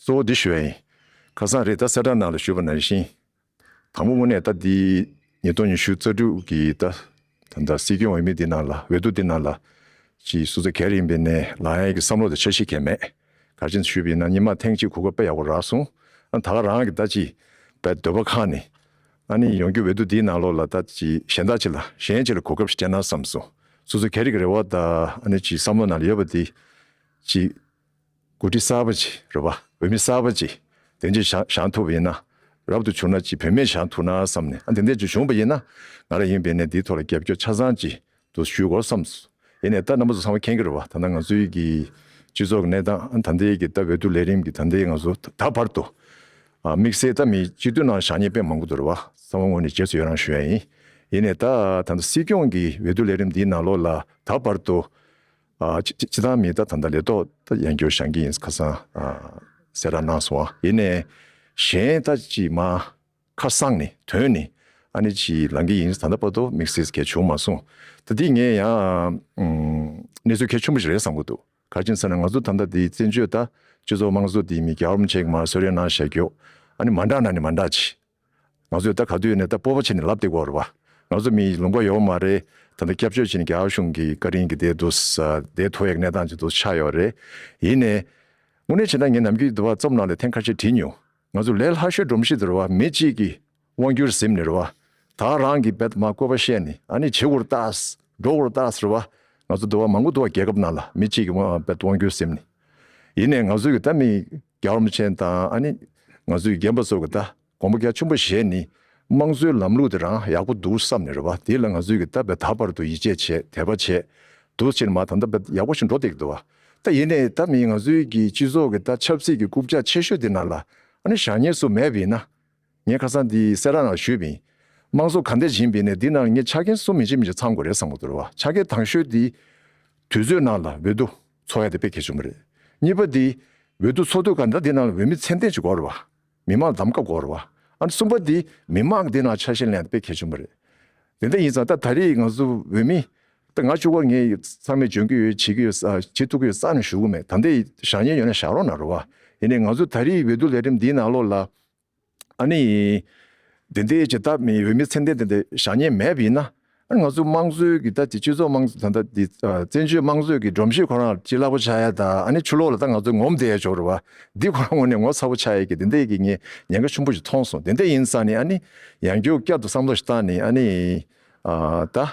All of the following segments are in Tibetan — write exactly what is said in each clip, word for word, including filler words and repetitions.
གཙོ་བོ་འདི་ཞུ་ཡ་ཡིན། ཁ་སང་རེད། ད་གསལ་བསྒྲགས་ནང་ལ་ཞུས་པ་ནང་བཞིན། དང་པོ་དངོས་གནས་ད་འདི་ཉིས་སྟོང་ཉི་ཤུ་རྩ་དྲུག་གི་ད་ད་ད་སྲིད་སྐྱོང་འོས་མི་འདི་ནང་ལ། འོས་བསྡུ་འདི་ནང་ལ་ཅིག་སོ་སོ་སྒེར་ཡིན་པའི་ནས་ལངས་ཡ་གི་བསམ་བློ་དང་འཆར་གཞི་གང་ཡང་མེད། ག་རེ་བྱས་ནས་ཞུས་པ་ཡིན་ན། སྔོན་མ་ཐེངས་གཅིག་གོ་སྐབས་དཔེ་ཡག་པོ་རག་སོང་། ཨ་ད་ག་རང་གི་ད་ཅིག་དཔེ་འདོད་པ་ཁེངས་ནས། ཨ་ནི་ཡོང་རྒྱུ་འོས་བསྡུ་འདིའི་ནང་ལོགས་ལ་ད་ཅིག་གཞན་དག་ཅིག་ལ། གཞན་ཅིག་ལ་གོ་སྐབས་ཤིག་སྤྲད་ན་བསམ་སོང་། སོ་སོ་སྒེར་གྱི་རེ་བ་དང་ཨ་ནི་ཅིག་བསམ་བློ་ནང་ལ་ཡོད་པ་འདི་ཅིག་འགོ་ཁྲིད་གསར་པ་ཅིག་རེད་བ། འོས་མི་གསར་པ་ཅིག་དེ་འདྲ་ཅིག་བཞེངས་བཞེངས་ཐུབ་པ་ཡིན་ན། རབ་ཏུ་བྱུང་ན་ཅིག་བུད་མེད་བཞེངས་ཐུབ་ན་བསམ་ནས། ཨ་དེ་འདྲ་ཅིག་བྱུང་བ་ཡིན་ན། ང་རང་ཡིན་པའི་ནས་འདིའི་ཐོག་ལ་རྒྱབ་སྐྱོར་ཆ་ཚང་ཅིག་འདུག་ཞུ་དགོས་བསམ་སོང་། ཡིན་ནའི་ད་རྣམ་པ་ཚོ་ཚང་མ་མཁྱེན་གྱི་རེད་བ། ད་ལྟ་ང་ཚོའི་གི་སྤྱི་ཚོགས་ཀྱི་གནས་སྟངས། ཨ་ད་ལྟའི་གི་ད་འོས་བསྡུ་ལས་རིམ་གྱི་ད་ལྟའི་ང་ཚོ་ད་བར་དུ། ཨ་དམིགས་བསལ་ད་མི་སྤྱི་འཐུས་ནང་བཞེངས་མཁན་དཔེ་མང་པོ་འདུག་རེད་བ། ཚང་མ་དངོས་གནས་རྗེས་སུ་ཡི་རང་ཞུ་ཡ་ཡིན། ཡིན་ནའི་ད་ད་ལྟ་སྲིད་སྐྱོང་གི་འོས་བསྡུ་ལས་རིམ་འདིའི་ནང་ལོགས་ལ་ད་བར་དུ། ཨ་སྤྱི་སྤྱི་བཏང་མི་ད་ད་ལྟ་ལས་ཐོག་ད་ཡང་བསྐྱར་བཞེངས་ཀྱི་ཡིན། ཁ་སང་ཨ་གསལ་བསྒྲགས་གནང་སོང་། ཡིན་ནའི་གཞན་ད་ཅིག་མར་ཁ་གསང་ནས་ཐོན་ནས་ཨ་ནི་ཅིག་ལངས་ཀྱི་ཡིན། ད་ལྟ་བར་དུ་དམིགས་བསལ་གང་ཡང་བྱུང་མ་སོང་། ད་འདི་ངས་ཡང་ཨུམ་གནས་ཚུལ་གལ་ཆེན་པོ་ཞིག་རེད་བསམ་གྱི་འདུག་ག་རེ་བྱས་ཟེར་ན། ང་ཚོ་ད་ལྟ་འདི་བཙན་བྱོལ་ད་སྤྱི་ཚོགས་དམངས་གཙོ་འདི་མི་རྒྱལ་བ་རིན་པོ་ཆེ་གིས་མར་གསོལ་རས་གནང་བཞག་རྒྱུ། ཨ་ནི་མ་འདྲ་ནང་ནས་མ་འདྲ་ཅིག་ང་ཚོས་ད་ག་དུས་ནས་ད་སྤོབས་པ་བྱས་ནས་ལབ་བསྡད་ཀྱི་ཡོད་རེད་བ། ང་ཚོ་མི་ལུང་པ་ཡོད་མ་རེད། ད་ལྟ་སྐྱབས་བཅོལ་བྱས་ནས་རྒྱ་གར་གཞུང་གི་བཀའ་དྲིན་གྱིས་བསྡད་འདུག་ས་བསྡད་ཐུབ་ཡག་གནས་སྟངས་ཅིག་འདུག་ཆགས་ཡོད་རེད། ཡིན་ནའི་དངོས་གནས་བྱས་ན་ངས་ནམ་རྒྱུན་འདི་བ་རྩོམ་ནང་ལ་ཐེངས་ཁ་ཤས་བྲིས་མྱོང་། ང་ཚོ་ལས་སླ་ཤོས་སྒྲོམ་གཞི་འདི་རེད་བ། མི་གཅིག་གི་དབང་སྒྱུར་ཟིན་ནས་རེད་བ། ད་རང་གི་བེད་མ་བཀོད་པ་བཤད་ནས། ཨ་ནི་བྱེད་དགོས་རེད་ད། འགྲོ་དགོས་རེད་ད་ཟེར་བ། ང་ཚོ་འདི་བ་མང་པོ་འདུག་བ། རྒྱལ་ཁབ་ནང་ལ་མི་གཅིག་གི་དབང་བེད་དབང་སྒྱུར་ཟིན་ནས། ཡིན་ནའི་ང་ཚོའི་གི་ད་མི་རྒྱལ་བ་རིན་པོ་ཆེ་དང་ཨ་ནི་ང་ཚོའི་རྒན་པ་ཚོ་གི་ད་དགོངས་པ་རྒྱ་ཆེན་པོ་བཞེས་ནས། དམངས་གཙོའི་ལམ་ལུགས་དེ་རང་ཡག་པོ་འདུག་བསམ་ནས་རེད་བ། དེ་ལ་ང་ཚོའི་གི་ད་བེད་ད་བར་དུ་ཡིད་ཆེས་བྱས། དད་པ་བྱས། འདུག་བྱས་ནས་མར་ད་ལྟ་བེད་ཡག་པོ་ཞིག་འགྲོ་བསྡད་ཀྱི་འདུག་བ། ད་ཡིན་ནའི་ད་མི་ང་ཚོའི་གི་སྤྱི་ཚོགས་གི་ད་ཆབ་སྲིད་ཀྱི་རྐུབ་བཀྱག་ཆེ་ཤོས་དེ་ནང་ལ་ཨ་ནི་བཞེངས་མཁན་སུ་མེད་པ་ཡིན་ན། ངས་ཁ་སང་འདི་གསལ་བསྒྲགས་ནང་ཞུས་པ་ཡིན། དམངས་གཙོ་ག་འདྲ་ཞིག་ཡིན་པ་ཡིན་ནའི་འདི་ནང་ངས་ཆ་རྐྱེན་གསུམ་མི་གཅིག་མི་གཅིག་ཚང་དགོས་རེད་བསམ་གྱི་འདུག་རེད་བ། ཆ་རྐྱེན་དང་ཤོས་འདི། དུས་ཚོད་ནང་ལ་འོས་བསྡུ་ཚོགས་ཡ་དེ་དཔེ་གལ་ཆེན་པོ་རེད། གཉིས་པ་འདི། འོས་བསྡུ་ཚོགས་དུས་ག་འདྲ་འདི་ནང་ལ་འོས་མི་ཚད་ལྡན་ཅིག་དགོས་རེད་བ། མི་མང་གདམ་ཁ་དགོས་རེད་བ། ཨ་ནི་གསུམ་པ་འདི། མི་མང་གི་འདི་ནང་ཆ་ཤས་ལེན་ཡ་དེ་དཔེ་གལ་ཆེན་པོ་རེད། དེ་འདྲ་ཡིན་ཙང་ད་ད་རེས་ང་ཚོ་འོས་མི། ད་ང་གཅིག་པོ་ངས་ཚང་མས་འཇོན་གྱི་ཡོད། བྱེད་ཀྱི་ཡོད་ས། བྱེད་ཐུབ་ཀྱི་ཡོད་ས་ནས་ཞུ་གི་མེད། ད་ལྟའི་བཞེངས་མཁན་ཡོད་ན་བཞེངས་རོགས་གནང་རོགས་བ། ཡིན་ནའི་ང་ཚོ་ད་རེས་འོས་བསྡུ་ལས་རིམ་འདིའི་ནང་ལོགས་ལ། ཨ་ནི། དེ་འདྲའི་ཅིག་ད་མི་འོས་མི་ཚད་ལྡན་དེ་འདྲ་བཞེངས་མཁན་མེད་པ་ཡིན་ན། ཨ་ནི་ང་ཚོ་དམངས་གཙོའི་གི་ད་དེ་སྤྱི་ཚོགས་དམངས་གཙོ་ད་ལྟ་འདི་བཙན་བྱོལ་དམངས་གཙོའི་གི་སྒྲོམ་གཞི་ཁོ་རང་ལ་ཅིག་སླ་པོ་ཆགས་ཡ་ད། ཨ་ནི་ཕྱི་ལོགས་ལ་ད་ང་ཚོ་ངོམ་བསྡད་ཡ་ཅིག་རེད་བ། འདི་ཁོ་རང་ངོས་ནས་ངོ་ཚ་པོ་ཆགས་ཡ་གི་དེ་འདྲའི་གི་ངས་ཉེན་ཁ་ཆེན་པོ་ཞིག་མཐོང་སོང་། དེ་འདྲ་ཡིན་ཙང་ནི་ཨ་ནི་ཡང་བསྐྱར་བསྐྱར་དུ་བསམ་བློ་ཞིག་བཏང་ནས། ཨ་ནི། ཨ་ད།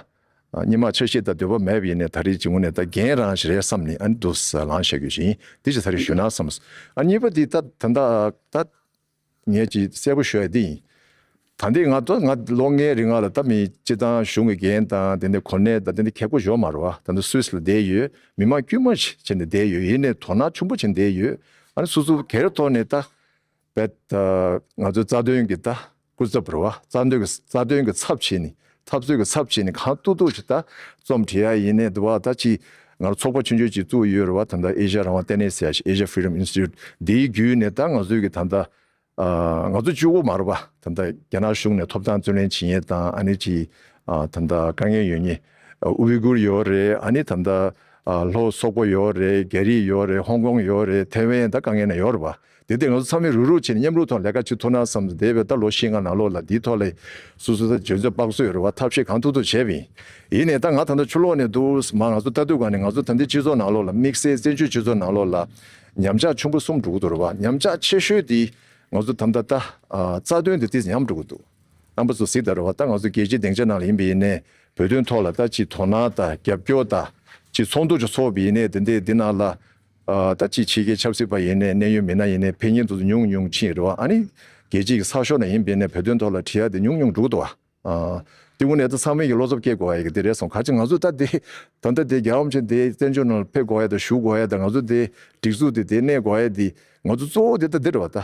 སྔོན་མ་འཆར་གཞི་དང་འདོད་པ་མེད་པ་ཡིན་ནའི་ད་རེས་ཅིག་དངོས་གནས་ད་འགན་རང་ཞིག་རེད་བསམ་ནས། ཨ་ནི་འདུག་སེ་ལངས་བཞག་རྒྱུ་ཞིག་ཡིན། འདི་ཅིག་ད་རེས་ཞུས་ན་བསམ་སོང་། ཨ་གཉིས་པ་འདི་ད་ད་ད་ད། ངས་ཅིག་གསལ་པོ་ཞུ་ཡ་འདི་ཡིན། ད་འདི་ང་ཚོ་ང་ལོ་ལྔའི་རིང་ལ་ད་མི་སྤྱི་བཏང་གཞུང་གི་འགན་དང་དེ་འདྲ་གོ་གནས་དང་དེ་འདྲ་ཁེ་པོ་ཞིག་ཡོད་མ་རེད་བ། ད་ལྟ་སུད་སི་ལ་བསྡད་ཡོད། མི་མང་དཀྱུས་མ་ཞིག་བྱས་ནས་བསྡད་ཡོད། ཡིན་ནའི་དོ་སྣང་ཆེན་པོ་བྱས་ནས་བསྡད་ཡོད། ཨ་ནི་སོ་སོ་སྒེར་ཐོག་ནས་ད་བེད་ང་ཚོའི་རྩ་དོན་གྱི་ད་སྐུ་ཚབ་རེད་བ། རྩ་དོན་གྱི་རྩ་དོན་གྱི་ཚབ་བྱས་ནས། འཐབ་རྩོད་ཀྱི་ཚབ་བྱས་ནས་གང་ཐུབ་ཐུབ་ཅིག་ད་རྩོམ་བྲིས་ཡ་ཡིན་ནའི་འདུག་བ། ད་ཅིག་ང་ཚོ་ཚོགས་པ་ཆུང་ཆུང་ཅིག་བཙུགས་ཡོད་རེད་བ། ད་ལྟ་ཨེ་ཤ་ཡ་རང་དབང་ལྟེ་གནས་ཟེར་ཡ་ཞིག Asia Freedom Institute། འདིའི་བརྒྱུད་ནས་ད་ང་ཚོའི་གི་ད་ལྟ་ཨ་ང་ཚོ་གཅིག་པོ་མ་རེད་བ། ད་ལྟ་རྒྱ་ནག་གཞུང་ནས་ཐོབ་ཐང་རྩོད་ལེན་བྱེད་མཁན་དང་། ཨ་ནི་ཅིག་ཨ་ད་ལྟ་དཀའ་ངལ་ཡོད་མཁན་ཨ་ཝི་གུར་ཡོད་རེད། ཨ་ནི་ད་ལྟ་ཨ་ལྷོ་སོག་པོ་ཡོད་རེད། རྒྱ་རིགས་ཡོད་རེད། ཧོང་ཀོང་ཡོད་རེད། ཐེ་ཝན་ད་དཀའ་ངལ་ན་ཡོད་རེད་བ། དེ་དེ་ང་ཚོ་ཚང་མས་རུག་རུག་བྱས་ནས་མཉམ་རུབ་ཐོག་ལས་ཀ་བྱེད་ཐུབ་ན་བསམ་སྟེ། འདས་པའི་ད་ལོ་བཞི་ལྔ་ནང་ལོགས་ལ་འདིའི་ཐོག་ལ་སོ་སོ་ད་འཇོན་ཚོད་དཔག་ཚོད་ཡོད་རེད་བ། ཐབས་ཤེས་གང་ཐུབ་ཐུབ་བྱས་པ་ཡིན། ཡིན་ནའི་ད་ང་ད་ལྟ་ཕྱི་ལོགས་ནས་འདུག་མ་ང་ཚོ་ལྟ་དུས་ག་ནས་ང་ཚོ་ད་ལྟའི་སྤྱི་ཚོགས་ནང་ལོགས་ལ། དམིགས་བསལ་བཙན་བྱོལ་སྤྱི་ཚོགས་ནང་ལོགས་ལ་ཉམས་ཆག་ཆེན་པོ་གསུམ་འགྲོ་གི་འདུག་རེད་བ། ཉམས་ཆག་ཆེ་ཤོས་དེ་ང་ཚོ་ད་ལྟ་ད་ཨ་རྩ་དོན་དེ་ཏོག་ཙམ་ཉམས་འགྲོ་གི་འདུག་རྣམ་པ་ཚོ་གཟིགས་དང་རེད་བ། ད་ང་ཚོ་རྒྱལ་སྤྱིའི་སྡིངས་ཆ་ནང་ལ་ཡིན་པ་ཡིན་ནའི་བོད་དོན་ཐོག་ལ་ད་ཅིག་དོ་སྣང་དང་རྒྱབ་སྐྱོར་དང་ཅིག་ཚོགས་འདུ་ཅིག་ཚོགས་པ་ཡིན་ནའི་དེ་འདྲའི་འདི་ནང་ལ། ཨ་ད་ཅིག་ཕྱི་རྒྱལ་ཆབ་སྲིད་པ་ཡིན་ནའི་གནད་ཡོད་མི་སྣ་ཡིན་ནའི་ཕེབས་མཁན་དེ་ཚོ་ཉུང་ཉུང་ཕྱིན་རེད་བ། ཨ་ནི་རྒྱལ་སྤྱིའི་ས་ཕྱོགས་ནང་ཡིན་པ་ཡིན་ནའི་བོད་དོན་ཐོག་ལ་བྲིས་ཡ་དེ་ཉུང་ཉུང་འགྲོ་གི་འདུག་བ། ཨ་དེ་དངོས་གནས་ད་ཚང་མས་ཀྱི་བློ་འཚབ་སྐྱེ་དགོས་ཡ་གི་དེ་རེད་སོང་། ག་ཅི་ང་ཚོ་ད་དེ་ད་ལྟ་དེ་རྒྱལ་བ་རིན་པོ་ཆེ་དེ་བཙན་བྱོལ་ནང་ལ་ཕེབས་དགོས་ཡ་དང་། བཞུགས་དགོས་ཡ་དང་། ང་ཚོ་དེ་སྒྲིག་འཛུགས་དེ་དེ་གནས་དགོས་ཡ་དེ་ང་ཚོ་གཙོ་བོ་དེ་ད་འདི་རེད་བ། ད་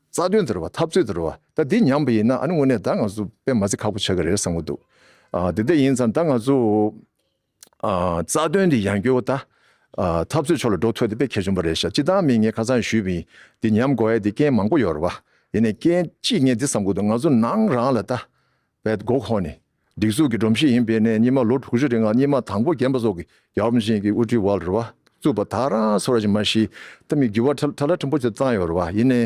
རྩ་དོན་དེ་རེད་བ། འཐབ་རྩོད་དེ་རེད་བ། ད་འདི་ཉམས་པ་ཡིན་ན་ཨ་ནི་དངོས་གནས་ད་ང་ཚོ་དཔེ་མ་སྲིད་ཁག་པོ་ཆགས་ཀྱི་རེད་བསམ་གྱི་འདུག་ཨ་དེ་འདྲ་ཡིན་ཙང་ད་ང་ཚོ་ཨ་རྩ་དོན་འདི་ཡང་བསྐྱར་ད་ཨ་འཐབ་རྩོད་ཕྱོགས་ལ་འགྲོ་ཐུབ་དེ་དཔེ་གལ་ཆེན་པོ་རེད་ཤག་སྤྱིར་བཏང་མི་ངས་ཁ་སང་ཞུས་པ་ཡིན། འདི་ཉམས་དགོས་ཡ་འདི་རྐྱེན་མང་པོ་ཡོད་རེད་བ། ཡིན་ནའི་རྐྱེན་གཅིག་ངས་འདི་བསམ་གྱི་འདུག་ང་ཚོ་ནང་རང་ལ་ད་བེད་མགོ་འཁོར་ནས། སྒྲིག་འཛུགས་ཀྱི་སྒྲོམ་གཞི་ཡིན་པའི་ནས་སྔོན་མ་ལོ་དྲུག་ཅུ་རིང་ལ་སྔོན་མ་དང་པོ་རྒན་པ་ཚོ་གི་རྒྱལ་བ་རིན་པོ་ཆེ་གི་དབུ་ཁྲིད་འོག་ལ་རེད་བ། བཙུགས་པ་ད་རང་སོ་ར་ཅིག་མ་གཞི་ད་མི་འགྱུར་བ་ཁྲ་ཁྲ་ལ་ཕྲན་བུ་ཅིག་བཏང་ཡོད་རེད་བ། ཡིན་ནའི་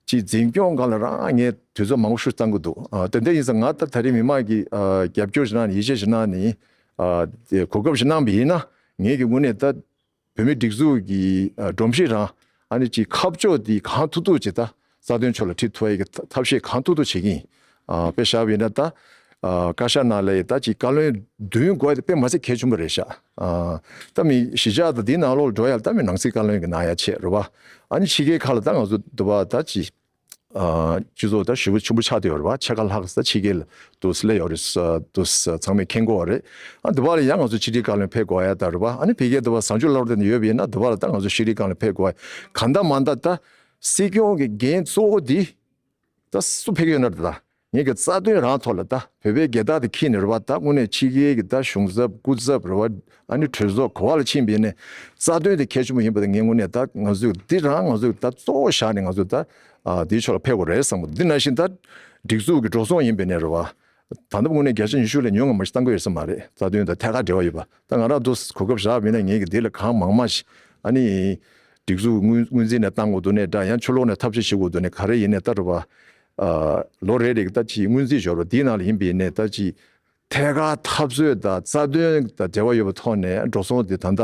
ཅིག་འཛིན་སྐྱོང་སྒང་ལ་རང་ངས་དུས་ཚོད་མང་པོ་ཤུགས་བཏང་གི་འདུག་ཨ། དེ་འདྲ་ཡིན་ཙང་ང་ད་ད་རེས་མི་མང་གི་ཨ་རྒྱབ་སྐྱོར་ཞིག་གནང་ནས་ཡིད་ཆེས་ཞིག་གནང་ནས་ཨ་དེ་གོ་སྐབས་ཤིག་གནང་བ་ཡིན་ན་ངེད་ཀྱི་ངོས་ནས་ད་བོད་མིའི་སྒྲིག་འཛུགས་ཀྱི་ཨ་སྒྲོམ་གཞི་རང་ཨ་ནི་ཅིག་ཁ་ཕྱོགས་དེ་གང་ཐུབ་ཐུབ་ཅིག་ད་རྩ་དོན་ཕྱོགས་ལ་ཁྲིད་ཐུབ་ཡ་གི་ཐབས་ཤེས་གང་ཐུབ་ཐུབ་བྱེད་ཀྱི་ཡིན། ཨ་དཔེ་བཞག་པ་ཡིན་ན་ད་ཨ་བཀའ་ཤག་ནང་ལ་ཡི་ད་ཅིག་བཀའ་བློན་བདུན་དགོས་ཡ་དེ་དཔེ་མ་ཚད་གལ་ཆེན་པོ་རེད་ཤག་ཨ་ད་མི་གཞིས་ཆགས་དང་དེའི་ནང་ལོགས་ལ་འགྲོ་ཡ་ལ་ད་མི་ནང་སྲིད་བཀའ་བློན་གྱི་གནང་ཡ་ཆེད་རེད་བ། ཨ་ནི་ཕྱི་རྒྱལ་ཁག་ལ་ད་ང་ཚོ་འདི་བ་ད་ཅིག་ཨ་སྤྱི་ཚོགས་ད་ཞེ་པོ་ཆེན་པོ་ཆགས་བསྡད་ཡོད་རེད་བ། ཕྱེད་ཀ་ལྷག་ཙམ་ཕྱི་རྒྱལ་ལ་འདུག་སེ་སླེབས་ཡོད་རེད། ཨ་འདུག་སེ་ཚང་མས་མཁྱེན་གྱི་ཡོད་རེད། ཨ་འདི་བ་ལ་ཡང་ང་ཚོ་ཕྱི་དྲིལ་བཀའ་བློན་ཕེབས་དགོས་ཡ་ད་རེད་བ། ཨ་ནི་ཕ་གིར་འདི་བ་བཟང་སྤྱོད་བླ་རུང་དེ་ནས་ཡོད་པ་ཡིན་ན་འདི་བ་ལ་ད་ང་ཚོ་ཕྱི་དྲིལ་བཀའ་བློན་ཕེབས་དགོས་ཡ། གང་ལྟར་མ་ལྟར་ད་སྲིད་སྐྱོང་གི་འགན་གཙོ་བོ་འདི་ད་སུ་ཕེབས་ཀྱི་ཡོད་ན་རེད། ད་ངེད་ཀྱི་རྩ་དོན་རང་ཐོག་ལ་ད་བོད་པའི་རྒྱལ་དར་དེ་འཁྱེར་ནས་རེད་བ། ད་དངོས་གནས་ཕྱི་རྒྱལ་གྱི་ད་གཞུང་ཚབ་སྐུ་ཚབ་རེད་བ། ཨ་ནི་གྲོས་ཚོགས་ག་པ་ལ་ཕྱིན་པ་ཡིན་ནའི་རྩ་དོན་དེ་གལ་ཆེན་པོ་ཡིན་པ་དེ་ངས་དངོས་གནས་ད་ང་ཚོས་འདི་རང་ང་ཚོས་ད་གཙོ་བོ་བཞག་ནས་ང་ཚོས་ད་ཨ་དེའི་ཕྱོགས་ལ་ཕེབས་དགོས་རེད་བསམ་གི་འདུག་འདི་ནང་བཞིན་ད་སྒྲིག་འཛུགས་ཀྱི་འགྲོ་སོང་ཡིན་པ་ཡིན་ནའི་རེད་བ། ད་ལྟ་དངོས་གནས་བརྒྱ་ཆ་ཉི་ཤུ་ལས་ཉུང་བ་མ་ཞིག་བཏང་གི་ཡོད་ས་མ་རེད། རྩ་དོན་དང་ཐད་ཀར་འབྲེལ་བ་ཡོད་པ། ད་ང་རང་ཚོ་གོ་སྐབས་རག་མིན་ན་ངེད་ཀྱི་འདི་ལ་གང་མང་མང་ཞིག་ཨ་ནི་སྒྲིག་འཛུགས་དངུལ་དངུལ་འཛིན་ནས་བཏང་དགོས་འདུག་ནས་འདྲ། ཡང་ཕྱི་ལོགས་ནས་ཐབས་ཤེས་བྱེད་དགོས་འདུག་ནས་ག་རེ་ཡིན་ནས་ད་རེད་བ། ཨ་ལོ་རེ་རེ་གི་ད་ཅིག་སྔོན་རྩིས་འབྱོར་བ་འདིའི་ནང་ལ་ཡིན་པ་ཡིན་ནས་ད་ཅིག་ཐད་ཀར་འཐབ་རྩོད་དང་རྩ་དོན་དང་འབྲེལ་བ་ཡོད་པའི་ཐོག་ནས་འགྲོ་སོང་དེ་ད་ལྟ་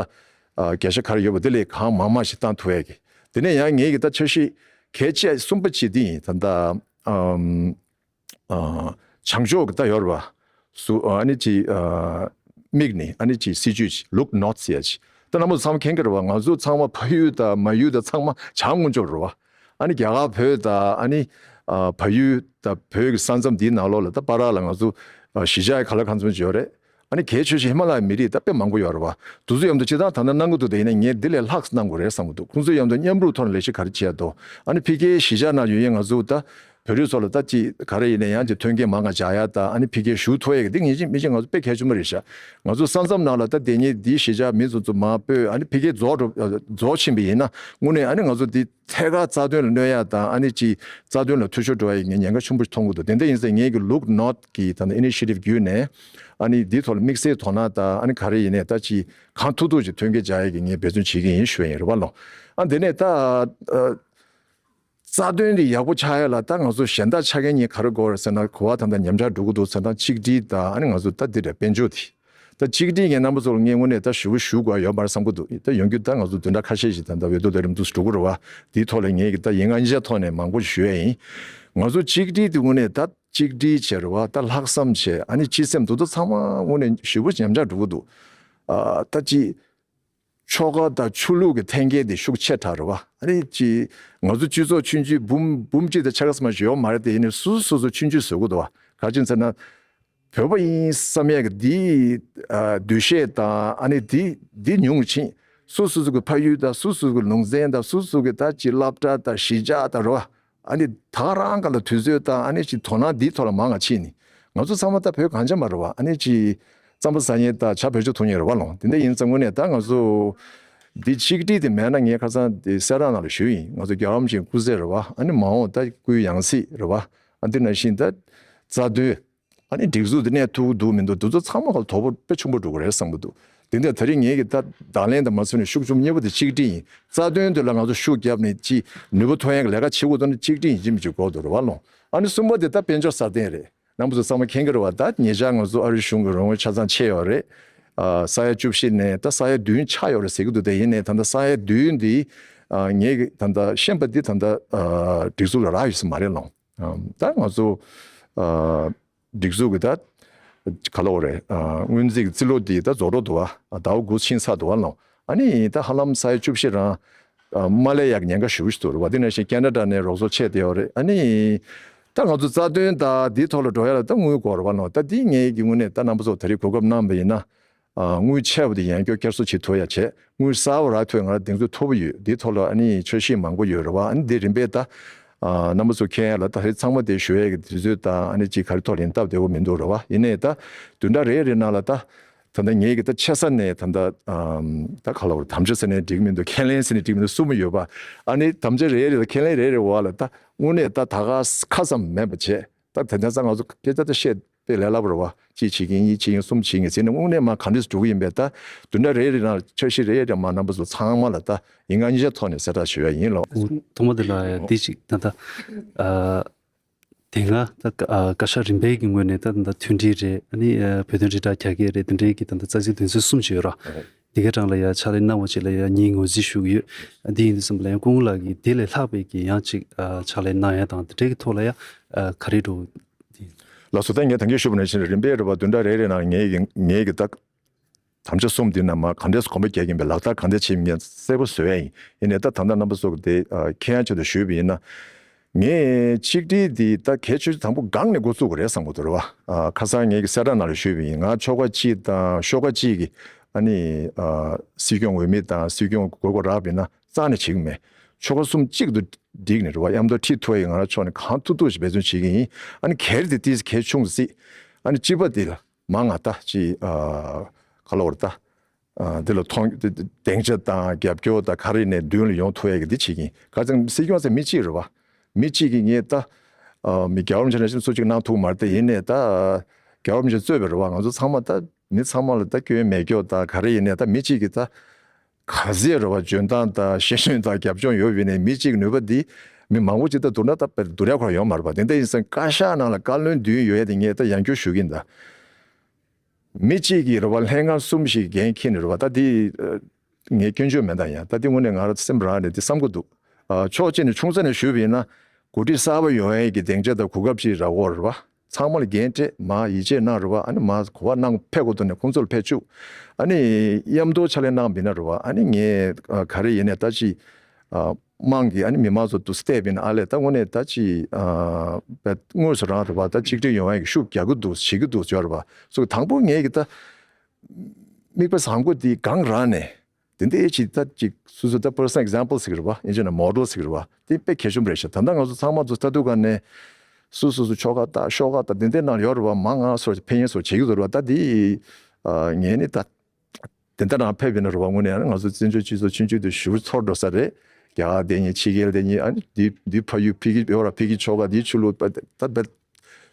ཨ་བརྒྱ་ཆ་ག་རེ་ཡོད་པ་དེ་ལས་གང་མང་མང་ཞིག་བཏང་ཐུབ་ཡ་གི། དེ་ནས་ཡང་ངེད་ཀྱི་ད་འཆར་གཞི་གལ་ཆེ་གསུམ་པ་ཅིག་འདི་ཡིན། ད་ལྟ་ཨམ། ཨ་བྱང་ཕྱོགས་ཀྱི་ད་ཡོད་རེད་བ། སུ་ཨ་ནི་ཅི་ཨ་མིག་ནི་ཨ་ནི་ཅི་སྲིད་ཇུས་ཅི་look north ཟེར་ཡ་ཅི། ད་རྣམ་པ་ཚོ་ཚང་མ་མཁྱེན་གྱི་རེད་བ། ང་ཚོ་ཚང་མ་ཕ་ཡུལ་དང་མ་ཡུལ་དང་ཚང་མ་བྱང་ཀོང་ཇོ་རེད་བ། ཨ་ནི་རྒྱ་གར་བོད་དང་ཨ་ནི་ཨ་བལ་ཡུལ་དང་བོད་ཀྱི་ས་མཚམས་འདིའི་ནང་ལོགས་ལ་ད་བར་ལ་ང་ཚོ་ཨ་གཞིས་ཆགས་ག་ལ་གང་འཚམ་ཅིག་ཡོད་རེད། ཨ་ནི་གལ་ཆེ་ཤོས་ཧི་མ་ལ་ཡའི་མི་རིགས་ད་དཔེ་མང་པོ་ཡོད་རེད་བ། དེ་ཚོ་མཉམ་དུ་སྤྱིར་བཏང་ད་ལྟ་གནང་གི་འདུག་དེ་ཡིན་ན་ངས་འདི་ལས་ལྷག་གནང་དགོས་རེད་བསམ་གི་འདུག་ཁོང་ཚོ་མཉམ་དུ་མཉམ་རུབ་ཐོག་ནས་ལས་གཞི་ག་རེ་བྱས་འདུག་ཨ་ནི་ཕ་གིའི་གཞིས་ཆགས་ནང་ཡོད་མཁན་ང་ཚོ་ད་བོད་རིགས་ཚོ་ལ་ད་ཅིག་ག་རེ་ཡིན་ན་ཡང་ཅིག་མཐུན་རྐྱེན་མང་ང་སྦྱར་ཡ་ད་ཨ་ནི་ཕ་གིར་ཞུགས་ཐུབ་ཡ་གི་འདི་ངེས་ཅན་མི་ཅན་ང་ཚོ་དཔེ་གལ་ཆེན་པོ་རེད་ཤག་ང་ཚོ་ས་མཚམས་ནང་ལ་ད་དེ་ཉིད་འདིའི་གཞིས་ཆགས་མི་ཚོ་ཚོ་མ་སྤོས་ཨ་ནི་ཕ་གིར་རྫོགས་འགྲོ་རྫོགས་ཕྱིན་པ་ཡིན་ན་དངོས་གནས་ཨ་ནི་ང་ཚོ་འདི་ཐད་ཀར་རྩ་དོན་ལ་གནོད་ཡ་དང་ཨ་ནི་ཅིག་རྩ་དོན་ལ་འཐུས་ཤོར་འགྲོ་ཡ་ངས་ཉེན་ཁ་ཆེན་པོ་ཞིག་མཐོང་གི་འདུག་དེ་འདྲ་ཡིན་ཙང་ངེད་ཀྱི་look north གི་ད་ལྟ་initiative བརྒྱུད་ནས་ཨ་ནི་འདིའི་ཐོག་ལ་དམིགས་བསལ་དོ་སྣང་དང་ཨ་ནི་ག་རེ་ཡིན་ནས་ད་ཅིག་གང་ཐུབ་ཐུབ་ཅིག་མཐུན་རྐྱེན་སྦྱར་ཡ་གི་ངས་འབད་བརྩོན་བྱེད་ཀྱི་ཡིན་ཞུ་ཡ་ཡིན་རེད་བ་ལོ། ཨ་འདི་ནས་ད་ཨ་རྩ་དོན་འདི་ཡག་པོ་ཆགས་ཡ་ལ་ད་ང་ཚོ་གཞན་དག་ཆ་རྐྱེན་གཉིས་ག་རེ་དགོས་རེད་ཟེར་ན་གོ་བ་ད་ལྟ་ཉམས་ཆག་འགྲོ་གི་འདུག་ཟེར་ན་གཅིག་སྒྲིལ་དང་ཨ་ནི་ང་ཚོ་ད་འདི་འདྲ་དཔལ་འབྱོར་དེ། ད་གཅིག་སྒྲིལ་ངས་རྣམ་པ་ཚོ་ལ་ངས་དངོས་གནས་ད་ཞུ་བ་ཞུ་དགོས་ཡོད་པར་བསམ་གྱི་འདུག་ད་ཡོང་རྒྱུ་ད་ང་ཚོ་བདུན་ཕྲག་ཁ་ཤས་ཤིག་ད་ལྟ་འོས་བསྡུ་ལས་རིམ་འདུག་སེ་འགྲོ་གི་རེད་བ། དེའི་ཐོག་ལ་ངས་ཀྱི་ད་ཡིན་ང་ཉིད་ཐོག་ནས་མང་པོ་ཞུ་ཡ་ཡིན། ང་ཚོ་གཅིག་སྒྲིལ་དེ་དངོས་གནས་ད་གཅིག་སྒྲིལ་བྱས་རེད་བ། ད་ལྷག་བསམ་བྱས་ཨ་ནི་སྤྱི་སེམས་དེ་ཚོ་ཚང་མ་དངོས་གནས་ཞེ་པོ་ཉམས་ཆག་འགྲོ་གི་འདུག་ཨ་ད་ཅི་ཆོལ་ཁ་དང་ཆོས་ལུགས་ཀྱི་འཐེན་འཁྱེར་དེ་ཤུགས་ཆེ་དྲགས་རེད་བ། ཨ་ནི་ཅི་ང་ཚོ་སྤྱི་ཚོགས་ཆུང་ཆུང་འབུམ་འབུམ་གཅིག་དང་ཕྱེད་ཀ་ཙམ་ཞིག་ཡོད་མ་རེད་དེ་ཡིན་ནའི་སོ་སོ་སོ་སོ་ཆུང་ཆུང་བཟོ་གི་འདུག་བ། ག་རེ་ཟེར་ན། བོད་པ་ཡིན་བསམ་ཡས་ཀྱི་འདིའི་ཨ་འདུ་ཤེས་དང་ཨ་ནི་འདི་འདི་ཉུང་ཕྱིན། སོ་སོ་སོ་གི་ཕ་ཡུལ་དང་སོ་སོ་གི་ལུང་ཚན་དང་སོ་སོ་གི་ད་ཅི་སློབ་གྲྭ་དང་གཞིས་ཆགས་དང་རེད་བ། ཨ་ནི་ད་ག་རང་ག་ལ་དུས་ཚོད་དང་ཨ་ནི་ཅི་དོ་སྣང་འདིའི་ཐོག་ལ་མང་ང་ཕྱིན་ནི། ང་ཚོ་ཚང་མ་ད་བོད་གངས་ཅན་པ་རེད་བ། ཨ་ནི་ཅི་རྩམ་པ་ཟ་མཁན་དང་ཇ་བེད་སྤྱོད་འཐུང་མཁན་རེད་བ་ལོ། དེ་འདྲ་ཡིན་ཙང་དངོས་གནས་ད་ང་ཚོ་འདི་ཆིག་སྒྲིལ་དེ་མེད་ན་ངས་ཁ་སང་དེ་གསལ་བསྒྲགས་ནང་ལ་ཞུས་ཡིན། ང་ཚོ་རྒྱལ་བ་རིན་པོ་ཆེའི་སྐུ་ཚེ་རེད་བ། ཨ་ནི་མ་འོངས་ད་སྐུའི་ཡང་སྲིད་རེད་བ། ཨ་འདི་ནང་བཞིན་ད་རྩ་དོན། ཨ་ནི་སྒྲིག་འཛུགས་འདི་གནས་ཐུབ་ཀྱི་འདུག་མི་འདུག་འདི་ཚོ་ཚང་མ་ག་ལ་དོ་ཕོག་དཔེ་ཆེན་པོ་འགྲོ་གི་རེད་བསམ་གྱི་འདུག་དེ་འདྲ་ད་རེས་ངེད་ཀྱི་ད་བརྡ་ལན་དང་མ་སོན་ནས་ཤུགས་ཆེན་པོ་གཉིས་པོ་དེ་གཅིག་སྒྲིལ་ཡིན། རྩ་དོན་དེ་ལ་ང་ཚོ་ཤུགས་བརྒྱབ་ནས་ཅི་ནུས་པ་ཐོན་ཡག་ལས་ཀ་བྱེད་དགོས་འདུག་ན་གཅིག་སྒྲིལ་ཡིན་གཅིག་མིན་གཅིག་དགོས་འདུག་རེད་བ་ལོ། ཨ་ནི་གསུམ་པ་དེ་ད་དཔལ་འབྱོར་སྲ་བརྟན་རེད། རྣམ་པ་ཚོ་ཚང་མ་མཁྱེན་གྱི་རེད་བ། ད་ཉེ་ཆར་ང་ཚོ་ཨ་རིའི་གཞུང་གི་རང་དབང་ཆ་ཚང་ཆད་ཡོད་རེད། ཨ་ས་ཡ་བཅུ་བཞི་ནས་ད་ས་ཡ་བདུན་ཆགས་ཡོད་རེད་ཟེར་གྱི་འདུག་དེ་ཡིན་ནའི་ད་ལྟ་ས་ཡ་བདུན་འདི་ཨ་ངེད་ཀྱི་ད་ལྟ་ཤེས་པ་འདི་ད་ལྟ་ཨ་སྒྲིག་འཛུགས་ལ་རག་ཡོད་ས་མ་རེད་ལོ། ཨ་ད་ང་ཚོ་ཨ་སྒྲིག་འཛུགས་ཀྱི་ད་ག་ལབ་དགོས་རེད། ཨ་སྔོན་རྩིས་ཀྱི་རྩིས་ལོ་འདི་ད་རྫོགས་འགྲོ་འདུག་བ། ཨ་ཟླ་བ་དགུ་ཕྱིན་ཚར་འདུག་བ་ལོ། ཨ་ནི་ད་ཧ་ལམ་ས་ཡ་བཅུ་བཞི་རང་ཨ་མ་སླེབས་ཡག་ཉེན་ཁ་ཞེ་པོ་ཞིག་འདུག་རེད་བ། དེ་ནང་བཞིན་ཁེ་ན་ཌ་ནས་རོགས་ཚོགས་ཆད་བསྡད་ཡོད་རེད། ཨ་ནི་ད་ང་ཚོ་རྩ་དོན་དང་འདིའི་ཐོག་ལ་འགྲོ་ཡ་ལ་ད་དངུལ་དགོས་རེད་བ་ལོ། ད་འདི་ངེད་ཀྱི་ངོས་ནས་ད་རྣམ་པ་ཚོ་ད་རེས་གོ་སྐབས་གནང་བ་ཡིན་ན། ཨ་དངུལ་ཆད་པ་དེ་ཡང་བསྐྱར་བསྐྱར་གསོ་བྱེད་ཐུབ་ཡ་བྱས། དངུལ་གསར་པ་རག་ཐུབ་ཡ་ང་རང་གདེང་ཚོད་མཐོ་པོ་ཡོད། འདིའི་ཐོག་ལ་ཨ་ནི་འཆར་གཞི་མང་པོ་ཡོད་རེད་བ། ཨ་ནི་འདི་རིམ་པས་ད་ཨ་རྣམ་པ་ཚོ་མཁྱེན་ཡ་ལ་ད་རེས་ཚང་མ་དེ་ཞུ་ཡ་གི་དུས་ཚོད་དང་ཨ་ནི་ཅིག་ག་རེ་ཐོག་ལ་ཡིན་སྟབས་བདེ་པོ་མི་འདུག་རེད་བ། ཡིན་ནའི་ད་བདུན་ཕྲག་རེ་རེ་ནང་ལ་ད་ད་ལྟ་ངེད་ཀྱི་ད་ཆེ་ས་ནས་ད་ལྟ་ཨམ་ད་ག་ལབ་དགོས་རེད། དམ་བཅའ་ཟེར་ནས་འགྲིག་མི་འདུག་ཁས་ལེན་ཟེར་ནས་འགྲིག་མི་འདུག་གསུམ་ཡོད་པ། ཨ་ནི་དམ་བཅའ་རེ་རེ་དང་ཁས་ལེན་རེ་རེ་བར་ལ་ད་དངོས་གནས་ད་ད་ག་ཁ་ཙམ་མེད་པ་བྱས། ད་དེ་འདྲ་ཙང་ང་ཚོ་སྐད་ཆ་ད་བཤད་ ལས་སླ་པོ་རེད་བ། གཅིག་བྱེད་ཀྱིན་གཉིས་བྱེད་ཀྱིན་གསུམ་བྱེད་ཀྱིན་ཟེར་ནས་དངོས་གནས་མ་ག་འདྲས་འགྲོ་གི་ཡིན་པས། ད་བདུན་ཕྲག་རེ་རེ་ནང་འཆར་གཞི་རེ་རེ་མ་རྣམ་པ་ཚོ་ཚང་མ་ལ་ད་ཡིན་གང་མིན་གཞག་ཐོག་ནས་གསལ་བསྒྲགས་ཞུ་ཡ་ཡིན་ལགས། ཐོག་མ་དེ་ལ་འདི་ཅིག་ད་ལྟ་ཨ། དེ་སྔ་ད་བཀའ་ཤག་རིམ་པའི་གི་ངོས་ནས་ད་ད་མཐུན་སྒྲིལ་རེད། ཨ་ནི་བོད་དོན་དྲིལ་བསྒྲགས་རྒྱ་སྐྱེད་རེད། དེ་འདྲའི་གི་ད་ད་རྩ་ཚིག་དོན་ཚན་གསུམ་ཅིག་ཡོད་ར། དེ་གའི་གྲས་ལ་ཡ་ཕྱག་ལས་གནང་བ་ཅིག་ལ་ཡ་ངས་ངོས་འཛིན་ཞུ་གི་ཡོད། འདི་ཡིན་དུས་ཙམ་པ་ལ་ཡང་སྐུ་ངོ་ལགས་ཀྱིས་དེ་ལས་ལྷག་པའི་གི་ཡང་ཅིག་ཕྱག་ལས་གནང་ཡ་དང་དེ་འདྲའི་གི་ཐོག་ལ་ཡ་ག་རེ་འགྲོ། ལགས་སོ། ད་ངས་ད་གིན་ཞུས་པ་ནང་བཞིན་རིམ་པས་རེད་བ། བདུན་ཕྲག་རེ་རེ་ནང་ངས་ཀྱི་ངས་ཀྱི་ད་དམ་བཅའ་གསུམ་འདི་ནང་མ་ག་འདྲས་གོམ་པ་རྒྱག་གིན་པའི་ལག་བསྟར་ག་འདྲས་བྱེད་མིན་གསལ་པོ་བཟོ་ཡ་ཡིན། ཡིན་ནའི་ད་ད་ལྟ་རྣམ་པ་ཚོ་གི་དེ་མཁྱེན་ཡ་ཆེད་དུ་ཞུས་པ་ཡིན་ན། ངས་གཅིག་སྒྲིལ་འདི་ད་གལ་ཆེ་ཤོས་དང་པོ་སྒང་ནས་འགོ་བཙུགས་དགོས་རེད་བསམ་གྱི་འདུག་རེད་བ། ཁ་སང་ངས་ཀྱི་གསལ་བསྒྲགས་ནང་ལ་ཞུས་པ་ཡིན། ང་ཆོལ་ཁ་གཅིག་དང་ཤོག་ཁ་གཅིག་གི་ཨ་ནི་སྲིད་སྐྱོང་འོས་མི་དང་སྲིད་སྐྱོང་དགོས་མཁོ་རག་པ་ཡིན་ན་རྩ་ནས་བྱེད་ཀྱི་མེད། ཆོལ་ཁ་གསུམ་གཅིག་ཏུ་བསྒྲིལ་ནས་རེད་བ། མཉམ་དུ་ཁྲིད་ཐུབ་ཡ་ཡི་ང་རང་ཕྱོགས་ནས་གང་ཐུབ་ཐུབ་ཞིག་འབད་བརྩོན་བྱེད་ཀྱི་ཡིན། ཨ་ནི་གལ་ཏེ་ཏིས་གལ་ཆུང་སྲིད། ཨ་ནི་སྤྱི་པ་འདི་ལ་མ་ང་ད་ཅི་ཨ་ག་ལ་བར་ད་ཨ་འདི་ལ་མཐོང་སྡིངས་ཆ་དང་རྒྱབ་སྐྱོར་དང་ག་རེ་ནས་མདུན་ལ་ཡོང་ཐུབ་ཡ་གི་འདི་བྱེད་ཀྱི་ཡིན། ག་ཚང་སྲིད་སྐྱོང་ཟེར་མི་གཅིག་རེད་བ། མི་གཅིག་གིས་ངས་ད་ཨ་མི་རྒྱལ་བ་རིན་པོ་ཆེ་ནས་སུ་གཅིག་གནང་ཐུབ་མ་རེད། དེ་ཡིན་ནས་ད་རྒྱལ་བ་རིན་པོ་ཆེ་གཙོས་པའི་རེད་བ། ང་ཚོ་ཚང་མ་ད་མི་ཚང་མ་ལ་ད་སྐྱོན་མེད་སྐྱོ་ད་ག་རེ་ཡིན་ནས་ད་མི་གཅིག་གིས་ད། ག་ཚད་རེད་བ། འཇོན་ཐང་དང་ཤེས་ཡོན་དང་རྒྱབ་ལྗོངས་ཡོད་པ་ཡིན་ནའི་མི་གཅིག་ནུས་པ་འདི་མི་མང་པོ་ཅིག་ད་བསྡུར་ན་ད་དཔེ་བསྡུར་ཡ་ཁོ་རང་ཡོད་མ་རེད་པ། དེ་འདྲ་ཡིན་ཙང་བཀའ་ཤག་ནང་ལ་བཀའ་བློན་བདུན་ཡོད་ཡ་དེ་ངས་ད་ཡང་བསྐྱར་ཞུ་གི་ཡིན་ད། མི་གཅིག་གིས་རེད་བ། ལྷན་ཁང་གསུམ་ཞིག་འགན་འཁྱེར་ནས་རེད་བ། ད་འདི་ངས་སྐྱོན་བརྗོད་མེད་ད། ཡང་ད་འདི་དངོས་གནས་ང་རང་སེམས་རང་ནས་འདི་བསམ་གྱི་འདུག་ཕྱོགས་གཅིག་ནས་ཆུང་ཙག་ནས་ཞུས་པ་ཡིན་ན་འགོ་ཁྲིད་གསར་པ་ཡོང་ཡ་གི་སྡིངས་ཆ་དང་གོ་སྐབས་ཅིག་རག་གོ་རེད་བ། ཚང་མ་ལ་འགན་སྤྲད། མ་ཡིད་ཆེས་གནང་རེད་བ། ཨ་ནི་མ་གོ་བ་གནང་ཕེབས་དགོས་འདུག་ནས་ཁོང་ཚོ་ལ་ཕེབས་བཅུག་ཨ་ནི་མཉམ་དུ་ཕྱག་ལས་གནང་བ་ཡིན་ན་རེད་བ། ཨ་ནི་ངས་ཨ་ག་རེ་ཡིན་ནས་ད་ཅི་ཨ་དམངས་ཀྱི་ཨ་ནི་མི་མང་ཚོ་དུ་བལྟས་པ་ཡིན་ན་ཨ་ལས་ད་དངོས་གནས་ད་ཅི་ཨ་དཔེ་དངོས་སུ་རང་རེད་བ། ད་གཅིག་སྒྲིལ་ཡོང་ཡ་གི་ཤུགས་རྒྱག་གི་འདུག་བྱེད་ཀྱི་འདུག་ཟེར་བ་རེད་བ། སོ་དང་པོ་ངས་ཀྱི་ད་དམིགས་པ་བཟང་པོ་འདི་གང་རང་ནས། དེ་འདྲའི་ཅིག་ད་ཅིག་སོ་སོ་ད་པར་སོན་ཨེག་ཛམ་པལ་ཟེར་གི་རེད་བ། ཨིན་ཇི་ནང་མོ་ཌེལ་ཟེར་གི་རེད་བ། དེ་དཔེ་གལ་ཆེན་པོ་རེད་ཤག་ད་ལྟ་ང་ཚོ་ཚང་མ་ཚོ་ལྟ་དུས་ག་ནས་སོ་སོ་སོ་ཆོལ་ཁ་ད་ཤོག་ཁ་ད་དེ་འདྲའི་ནང་ཡོད་རེད་བ། མ་ང་སོ་ཕན་ཡོན་སོ་བྱེད་ཀྱི་འདུག་རེད་བ། ད་དེ་ཨ་ངས་ནི་ད་དེ་འདྲ་རང་ཕེབས་ཡིན་ན་རེད་བ། དངོས་གནས་ང་ཚོ་བཙན་བྱོལ་སྤྱི་ཚོགས་ཆུང་ཆུང་དུ་ཞུ་ཚོར་འགྲོ་ས་རེད། རྒྱ་གར་དེ་ཉིད་ཕྱི་རྒྱལ་དེ་ཉིད་ཨ་ནི་དེ་དེ་ཕ་ཡུལ་ཕ་གི་ཡོད་ར་ཕ་གི་ཆོལ་ཁ་དེ་ཆུ་ལུག་ད་ད་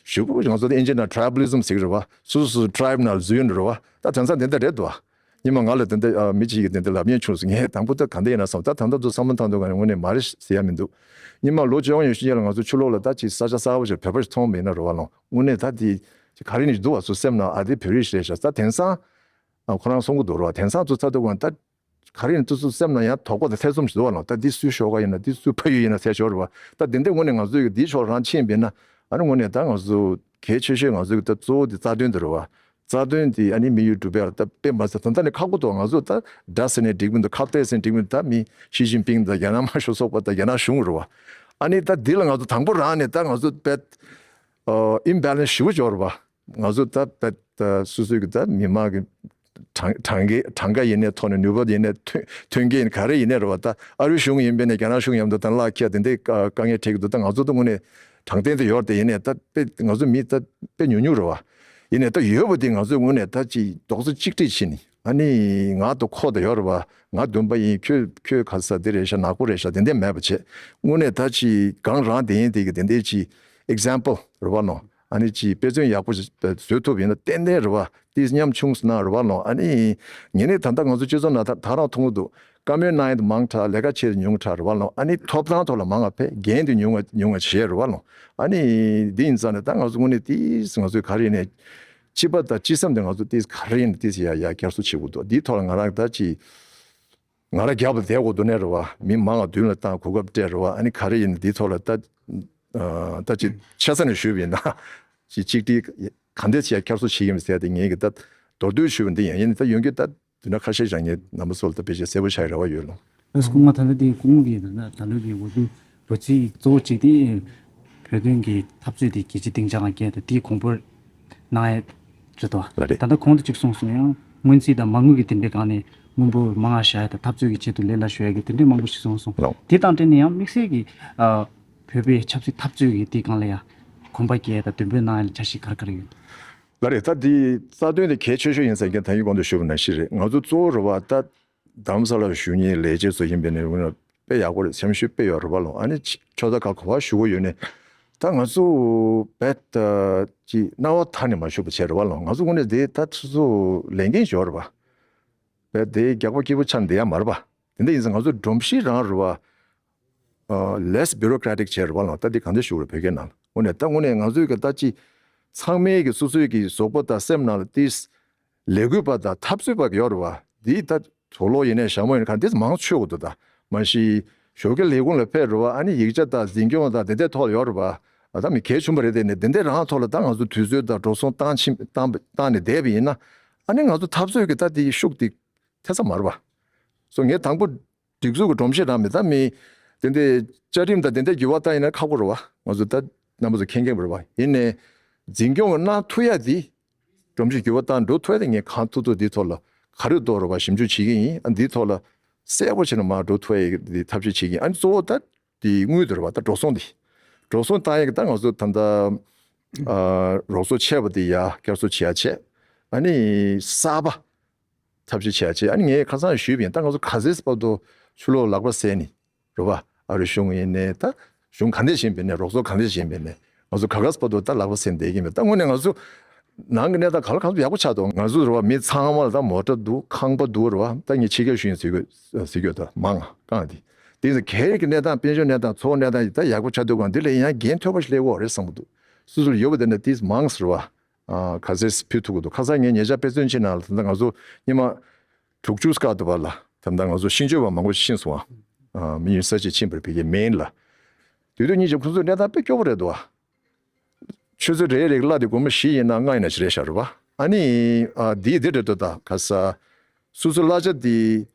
ཞུ་བོ་ང་ཚོ་དེ་ཨིན་ཇི་ནང་ཊྲའི་བ་ལི་ཛམ་ཟེར་གི་རེད་བ། སོ་སོ་སོ་ཊའིབ་ནང་འཛུལ་ཡོད་རེད་བ། ད་དེང་སང་དེ་འདྲ་རེད་འདུག་བ། ཉི་མ་ང་ལ་དེ་འདྲ་ཨ་མི་གཅིག་གིས་དེ་འདྲ་ལབ་མཁན་བྱུང་སོང་། ངས་དང་པོ་ད་ག་འདྲ་ཡིན་ན་བསམ། ད་ད་ལྟ་ཚོ་བསམ་བློ་བཏང་དུས་ག་ནས་དངོས་གནས་མ་རེད་ཟེར་ཡ་མི་འདུག་ཉི་མ་ལོ་བཅོ་ལྔ་ཡོད་ཤི་ཉེ་ལ་ང་ཚོ་ཕྱི་ལོགས་ལ་ད་ཅིག་ས་ཆ་གསར་པ་ཞིག་བོད་པ་ཞིག་མཐོང་བ་ཡིན་ན་རེད་བ་ལོང་། དངོས་གནས་ད་དེ་ག་རེ་ནས་འདུག་བ། ཚོ་སེམས་ནང་ཨ་དེ་བོད་རིགས་ཞིག་རེད་ཤག་ད་དེང་སང་ཨ་ཁོ་རང་གསུང་གི་འདུག་རེད་བ། དེང་སང་ཚོ་ཚ་དུས་ག་ད་ག་རེ་ཡིན་ན་ཏུ་སུ་སེམས་ནང་ཡང་དོགས་པ་དང་ཐེ་ཚོམ་ཞིག་འདུག་བ་ལོང་། ད་འདི་སུའི་ཤོག་ཁ་ཡིན་ན་འདི་སུའི་ཕ་ཡུལ་ཡིན་ན་ཟེར་ཞོར་རེད་བ། ད་དེ་འདྲའི་དངོས་གནས་ང་ཚོའི་གི་འདིའི་ཕྱོགས་རང་ཕྱིན་པ་ཡིན་ན་ཨ་ནི་དངོས་གནས་ད་ང་ཚོ་གལ་ཆེ་ཤོས་ང་ཚོའི་གི་ད་གཙོ་བོ་འདི་རྩ་དོན་འདི་རེད་བ། རྩ་དོན་འདི་ཨ་ནི་དམིགས་ཡུལ་འགྲུབ་པ་ལ་ད་དཔེ་མ་ཟད་ད་ལྟ་ནས་ཁག་པོ་འདུག་ང་ཚོ་ད་དགྲ་ཟེར་ནས་འགྲིག་མི་འདུག་ཁ་གཏད་ཟེར་ནས་འགྲིག་མི་འདུག་ད་མི་ཞི་ཅིན་ཕིང་དང་རྒྱ་ནག་དམར་ཤོག་ཚོགས་པ་དང་རྒྱ་ནག་གཞུང་རེད་བ། ཨ་ནི་ད་འདི་ལ་ང་ཚོ་དང་པོ་རང་ནས་ད་ང་ཚོ་དཔེ་ཨིམ་བེ་ལེན་སི་ཞེ་པོ་ཅིག་ཡོད་རེད་བ། ང་ཚོ་ད་དཔེ་ད་སོ་སོའི་གི་ད་མི་མང་གི་གྲངས་གྲངས་ཀའི་གྲངས་ཀ་ཡིན་ནའི་ཐོག་ནས་ནུས་པ་ཡིན་ནའི་ཐོན་ཐོན་སྐྱེད་ཡིན་ག་རེ་ཡིན་ནའི་རེད་བ། ད་ཨ་རིའི་གཞུང་ཡིན་པས་ནས་རྒྱ་ནག་གཞུང་མཉམ་དུ་ད་ལག་ཁྱེར་དེ་འདྲའི་དཀའ་དཀའ་ངལ་འཕྲད་ཀྱི་འདུག་ད་ང་ཚོ་ད་དངོས་གནས་དྲང་བདེན་དུ་ཡོད་རེད་དེ་ཡིན་ནའི་ད་དཔེ་ང་ཚོ་མི་ད་དཔེ་ཉུང་ཉུང་རེད་བ། ཡིན་ནའི་ད་ཡོད་པ་དེ་ང་ཚོའི་དངོས་གནས་ད་ཅིག་རྡོག་རྩ་གཅིག་སྒྲིལ་བྱས་ནས་ཨ་ནི་ང་དང་ཁོ་ད་ཡོད་རེད་བ། ང་བདུན་པ་ཡིན། ཁྱོད་ཁྱོད་ག་ས་དེ་རེད་ཤག་ནག་པོ་རེད་ཤག་དེ་འདྲ་མེད་པ་བྱས་དངོས་གནས་ད་ཅིག་གང་རང་དེ་ཡིན་དེ་གི་དེ་འདྲའི་ཅིག་ཨེག་ཛམ་པལ་རེད་བ་ནོ། ཨ་ནི་ཅིག་དཔེ་མཚོན་ཡག་པོ་ཞིག་བཟོ་ཐུབ་ཡིན་ན་ཏན་ཏན་རེད་བ། དེ་ཉམ་ཆུང་སོང་ན་རེད་བ་ལོ། ཨ་ནི་ངས་ནི་ད་ལྟ་ང་ཚོ་སྤྱི་ཚོགས་ནང་ད་ད་རང་མཐོང་གི་འདུག་བཀའ་མོལ་གནང་ཡས་དེ་མང་དྲགས། ལས་ཀ་བྱེད་དེ་ཉུང་དྲགས་རེད་བ་ལོ། ཨ་ནི་ཐོབ་ཐང་ཐོག་ལ་མང་བ་ཕེ་འགན་དེ་ཉུང་བ་ཉུང་བ་བྱས་རེད་བ་ལོ། ཨ་ནི་འདི་ཡིན་ཙང་ནས་ད་ང་ཚོ་དངོས་གནས་ཏིས་ང་ཚོའི་ག་རེ་ཡིན་ནས་སྤྱི་པ་དང་སྤྱི་བསམ་དེ་ང་ཚོ་ཏིས་ག་རེ་ཡིན་ནས་ཏིས་ཡ་ཡ་བསྐྱར་གསོ་བྱེད་དགོས་འདུག་འདིའི་ཐོག་ལ་ང་རང་ད་ཅི་ང་རང་རྒྱབ་ལ་བསྡད་དགོས་འདུག་ནས་རེད་བ། མི་མང་བ་མདུན་ལ་བཏང་གོ་སྐབས་སྤྲད་རེད་བ། ཨ་ནི་ག་རེ་ཡིན་ནས་འདིའི་ཐོག་ལ་ད་ཨ་ད་ཅི་ཆ་ས་ནས་ཞུས་པ་ཡིན་ན་ཅི་གཅིག་སྒྲིལ་ག་འདྲས་བྱས་བསྐྱར་གསོ་བྱེད་ཀྱི་ཡིན་ཟེར་ཏེ་ངས་གི་ད་མདོར་བསྡུས་ཞུས་པ་འདི་ཡིན། ཡིན་ནས་ད་ཡོང་རྒྱུ་ད། དེ་འདྲ་ཁ་ཤས་ཀྱང་ངས་རྣམ་པ་ཚོ་ལ་ད་ཕལ་ཆེར་གསལ་པོ་ཆགས་རེ་བ་ཡོད་ལོ། ཨ་སྐུ་ངོ་ད་ལྟ་དེ་སྐུ་ངོ་གིས་ད་ལྟ་ད་ལོ་གི་འོས་བསྡུ་ལོ་ཚིགས་གཙོ་བོ་གཅིག་དེ་བོད་དོན་གྱི་འཐབ་རྩོད་དེ་རྒྱལ་སྤྱིའི་སྡིངས་ཆ་ལ་བསྐྱལ་ཏེ་དེའི་གོང་བུར་གནང་ཡས་བྱེད་དོ། ལགས་རེད། ད་ལྟ་གོང་དུ་གཅིག་གསུངས་སོང་ཡང་སྔོན་རྩིས་དང་མ་དངུལ་གྱི་དེ་འདྲའི་སྒང་ནས་དངུལ་འབོར་མང་བ་བཞག་ཡས་དང་འཐབ་རྩོད་ཀྱི་ཆེད་དུ་ལས་སླ་ཤོས་ཡས་ཀྱི་དེ་འདྲའི་མང་པོ་ཞིག་གསུངས་སོང་། ལགས། དེ་དང་འབྲེལ་ནས་ཡང་དམིགས་བསལ་གྱི་ཨ་བོད་པའི་ཆབ་སྲིད་འཐབ་རྩོད་ཀྱི་དེའི་སྒང་ལ་ཡང་གོམ་པ་རྒྱག་ཡས་དང་འདོན་སྤྲོད་གནང་ཡས་ལ་འཆར་གཞི་ག་རེ་ག་རེ་ཡོད། ལགས་རེད། ད་འདི་རྩ་དོན་དེ་གལ་ཆེ་ཤོས་ཡིན་ཟེར་མཁན་ད་གིན་གོང་དུ་ཞུས་པ་ནང་བཞིན་རེད། ང་ཚོ་གཙོ་བོ་རེད་བ་ད་རྡ་རམ་ས་ལར་བཞུགས་མཁན་ལས་བྱེད་ཚོ་ཡིན་པས་ནས་དཔེ་ཡག་པོ་རེད། སེམས་ཤུགས་དཔེ་ཡོད་རེད་བ་ལོ། ཨ་ནི་ཁྱོད་ད་ག་ག་བ་བཞུགས་ཀྱི་ཡོད་ནས་ ད་ང་ཚོ་བེད་ཀྱི་སྣང་བ་མཐའ་ནས་མ་ཞུགས་པ་བྱས་རེད་བ་ལོ། ང་ཚོ་དངོས་གནས་དེ་ད་སོ་སོ་ལས་འགན་ཞོར་རེད་བ། བེད་དེ་རྒྱག་པ་སྐྱིད་པོ་ཆགས་འདི་ཡ་མ་རེད་བ། དེ་འདྲ་ཡིན་ཙང་ང་ཚོ་སྒྲོམ་གཞི་རང་རེད་བ། less bureaucratic བྱས་རེད་བ་ལོ། ད་འདི་གང་འདྲ་ཞུ་རེད་བོད་སྐད་ནང་ལ། དངོས་གནས་ད་དངོས་གནས་ང་ཚོའི་གི་ད་ཅི་ཚང་མའི་གི་སོ་སོའི་གི་གཟུགས་པོ་དང་སེམས་ནང་ལ་ཏིས་ལས་འགུལ་པ་དང་འཐབ་རྩོད་པ་ཡོད་རེད་བ། འདི་ད་དུག་ལོག་ཡིན་ནའི་ཞྭ་མོ་ཡིན་ནའི་གང་འདི་མང་ཆོས་གོ་འདུག་ད་མ་གཞི་ཞོགས་ཀའི་ལས་ཁུངས་ལ་ཕེབས་རེད་བ། ཨ་ནི་ཡིག་ཆ་དང་འཛིན་སྐྱོང་དང་དེ་འདྲའི་ཐོག་ལ་ཡོད་རེད་བ། ཨ་ད་མི་གལ་ཆུང་པ་རེད་དེ་ནས་དེ་འདྲའི་རང་ཐོག་ལ་ད་ང་ཚོ་དུས་ཚོད་དང་འགྲོ་སོང་བཏང་ཕྱིན་བཏང་བཏང་ནས་བསྡད་པ་ཡིན་ན། ཨ་ནི་ང་ཚོ་འཐབ་རྩོད་ཀྱི་ད་དེ་ཤུགས་དེ་ཐེབས་ས་མ་རེད་བ། སོ་ངས་དང་པོ་སྒྲིག་འཛུགས་ཀྱི་སྒྲོམ་གཞི་རང་མི་ད་མི་དེ་འདྲའི་བཅའ་ཁྲིམས་དང་དེ་འདྲའི་འགྱུར་བ་བཏང་ཡིན་ན་ཁག་པོ་རེད་བ། ང་ཚོ་ད་རྣམ་པ་ཚོ་མཁྱེན་མཁྱེན་པ་རེད་བ། ཡིན་ནའི་འཛིན་སྐྱོང་གི་གནང་ཐུབ་ཡ་དེ་སྒྲོམ་གཞི་འགྱུར་བ་བཏང་འགྲོ་ཐུབ་ཡ་དེ་ངས་གང་ཐུབ་ཐུབ་འདིའི་ཐོག་ལ་ག་རེ་འདུག་རེད་བ་ཞིབ་འཇུག་བྱེད་ཀྱི་ཡིན། ཨ་འདིའི་ཐོག་ལ་གསལ་པོ་བྱས་ནས་མར་འགྲོ་ཐུབ་ཡ་དེ་ཐབས་ཤེས་བྱེད་ཀྱི་ཡིན། ཨ་ནི་གཙོ་བོ་ད་དེ་དངུལ་དེ་རེད་བ། ད་འགྲོ་སོང་དེ་འགྲོ་སོང་བཏང་ཡ་གི་ད་ང་ཚོ་ད་ལྟ་ཨ་རོགས་ཚོགས་ཆེ་བ་དེ་ཡ་བསྐྱར་གསོ་བྱེད་ཡ་བྱས། ཨ་ནི་གསར་པ་ཐབས་ཤེས་བྱས་བྱས། ཨ་ནི་ངས་ཁ་སང་ཞུས་པ་ཡིན། ད་ང་ཚོ་ག་ཚོད་བར་དུ་ཕྱི་ལོགས་ལག་པ་བཟས་ནི་རེད་བ། ཨ་རི་གཞུང་ཡིན་ནའི་ད་གཞུང་ག་འདྲས་བྱེད་པ་ཡིན་ནའི་རོགས་ཚོགས་ག་འདྲས་བྱེད་པ་ཡིན་ནའི་ང་ཚོ་ག་ག་ཚོད་བར་དུ་ད་ལག་པ་བཟས་བསྡད་ཀྱི་མེད། ད་དངོས་གནས་ང་ཚོ་ནང་གི་གནས་སྟངས་ག་ལ་གང་ཚོད་ཡག་པོ་ཆགས་འདུག་ང་ཚོ་རེད་བ། མི་ཚང་མ་ལ་ད་མོ་ཊ་འདུག་ཁང་པ་འདུག་རེད་བ། ད་ངས་ཕྱི་རྒྱལ་ཞུ་ཡིན་ཟེར་དགོས་ཟེར་དགོས། ད་མང་རྐང་དེ་དེ་ཚོ་གལ་གྱི་གནས་སྟངས་དཔལ་འབྱོར་གནས་སྟངས་འཚོ་བ་གནས་སྟངས་ད་ཡག་པོ་ཆགས་འདུག་ག་འདི་ལས་ཡང་འགན་ཐོལ་པ་ཞིག་སླེབས་ཀྱི་ཡོད་རེད་བསམ་གྱི་འདུག་སོ་སོ་ལ་ཡོད་པ་དེ་འདྲ་ཏིས་མང་ཟེར་བ། ཨ་ག་ཚད་ཕུལ་ཐུབ་ཀྱི་འདུག་ཁ་སང་ངས་ཉེ་ཆར་དཔེ་མཚོན་ཅིག་ནང་ལ་ད་ལྟ་ང་ཚོ་སྔོན་མ་དྲུག་ཅུ་སྐོར་དུ་བར་ལ་ད་ལྟ་ང་ཚོ་ཤིང་གཅོད་པ་མང་པོ་ཞིག་ཕྱིན་སོང་ཨ། མི་ཡུན་ས་ཅིག་ཕྱིན་པར་ཕ་གིའི་མེན་ལ། དེ་དུས་གཉིས་ཀྱི་ཁོ་ཚོའི་གནས་སྟངས་དཔེ་སྐྱོ་པོ་རེད་འདུག་ཨ། ཆུ་ཚོད་རེ་རེ་གི་གླ་དེ་སྒོར་མོ་བཞི་ཡིན་ན་ལྔ་ཡིན་ན་ཞིག་རེད་ཤག་རེད་བ། ཨ་ནི་ཨ་འདི་འདི་རེད་འདུག་ད་ག་ས་སོ་སོའི་གླ་ཆ་དེ།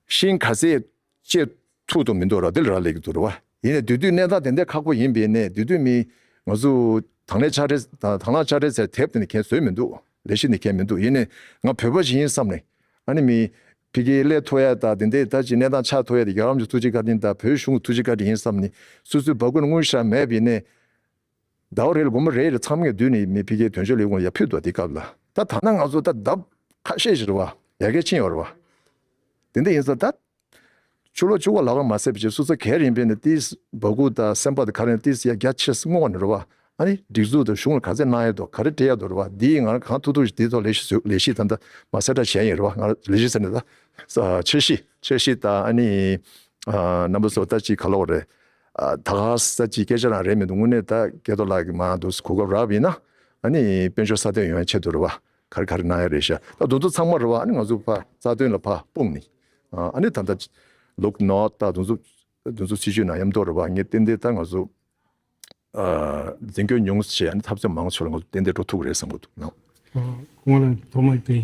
ཤིང་ག་ཚད་བཅད་ཐུབ་ཐུབ་མི་འདུག་ར། དེ་ལ་རག་ལས་ཀྱི་འདུག་ར་བ། ཡིན་ནའི་དེ་དུས་གནས་སྟངས་དེ་འདྲ་ཁག་པོ་ཡིན་པས་ནས་དེ་དུས་མི་ང་ཚོ་དང་ལེན་ཕྱག་སྦྲེལ་དང་དང་བླངས་ཕྱག་སྦྲེལ་ཟེར་དེབ་དེ་ནི་མཁན་བཟོས་མི་འདུག་ལས་གཞི་ནི་མཁན་མི་འདུག་ཡིན་ནའི་ང་བོད་པ་ཞིག་ཡིན་བསམ་ནས་ཨ་ནི་མི་ཕ་གིའི་སླེབས་ཐུབ་ཡ་དང་དེ་འདྲའི་ད་ཅིག་གནས་སྟངས་ཆགས་ཐུབ་ཡ་དེ་རྒྱལ་བ་རིན་པོ་ཆེའི་ཐུགས་རྗེ་བཀའ་དྲིན་དང་བོད་གཞུང་གི་ཐུགས་རྗེ་བཀའ་དྲིན་ཡིན་བསམ་ནས་སོ་སོའི་སྦ་ཁུག་ནས་དངུལ་ཞིག་མེད་པ་ཡིན་ནའི། ཟླ་བ་རེ་ལ་སྒོར་མོ་རེ་རེ་ཚང་མས་བསྡུས་ནས་མི་ཕ་གིའི་དོན་གཅོད་ལས་ཁུངས་ལ་ཡར་ཕུལ་འདུག་དེ་སྐབས་ལ། ད་ད་ནང་ང་ཚོ་ད་ལྡབ་ཁ་ཤས་ཤིག་རེད་བ། ཡར་རྒྱས་ཕྱིན་ཡོད་རེད་བ། དེ་འདྲ་ཡིན་ཙང་ད་ཕྱི་ལོགས་ཕྱུག་པོ་ལག་པ་མ་ཟས་པ་བྱས་སོ་སོ་ག་རེ་ཡིན་པས་ནས་ཏིས་སྦ་ཁུག་དང་སེམས་པ་དང་ག་རེ་ཡིན་ཏིས་ཡར་རྒྱས་ཕྱིན་སྔོ་བ་ནས་རེད་བ། ཨ་ནི་སྒྲིག་འཛུགས་དང་གཞུང་ལ་ག་ཚད་གནང་ཡས་འདུག་ག་རེ་སྤྲད་ཡས་འདུག་རེད་བ། འདི་ཡིན་ང་རང་གང་ཐུབ་ཐུབ་ཞིག་འདིའི་ཐོག་ལས་གཞི་བཟོས་ལས་གཞི་ད་ལྟ་མ་གསལ་བསྒྲགས་བྱས་ཡིན་རེད་བ། ང་རང་ལས་གཞི་ཟེར་ནས་ད་འཆར་གཞི་འཆར་གཞི་དང་ཨ་ནི་རྣམ་པ་ཚོ་ད་ཅིག་ག་ལོག་རེད། ད་ག་ས་ཅིག་སྐད་ཆ་རང་རེད་མི་འདུག་དངོས་གནས་ད་སྐལ་རྡོར་ལགས་ཀྱིས་མ་འདུག་གོ་སྐབས་རག་པ་ཡིན་ན་ཨ་ནི་དཔལ་འབྱོར་སྲ་བརྟན་ཡོང་ཡ་ཆེད་དུ་རེད་བ། ག་རེ་ག་རེ་གནང་ཡ་རེད་ཤག་ད་དེ་ཚོ་ཚང་མ་རེད་བ། ཨ་ནི་ང་ཚོ་ཕར་རྩ་དོན་ལ་ཕར་སྤུངས་ནས་ཨ་ནི་ད་ལྟ་ལུག་ནོར་ད་དེ་ཚོ་དེ་ཚོ་སྲིད་ཇུས་ནང་མཉམ་དུ་རེད་བ། ངས་ཏན་ཏན་ད་ང་ཚོ་འཛིན་སྐྱོང་ཉུང་ཤས་ཨ་ནི་འཐབ་རྩོད་མང་ཤོས་ལ་ང་ཚོ་ཏན་ཏན་འགྲོ་ཐུབ་ཀྱི་རེད་བསམ་གྱི་འདུག་ནོ། སྐུ་ངོ་ལ་ཐོག་མར་དེ་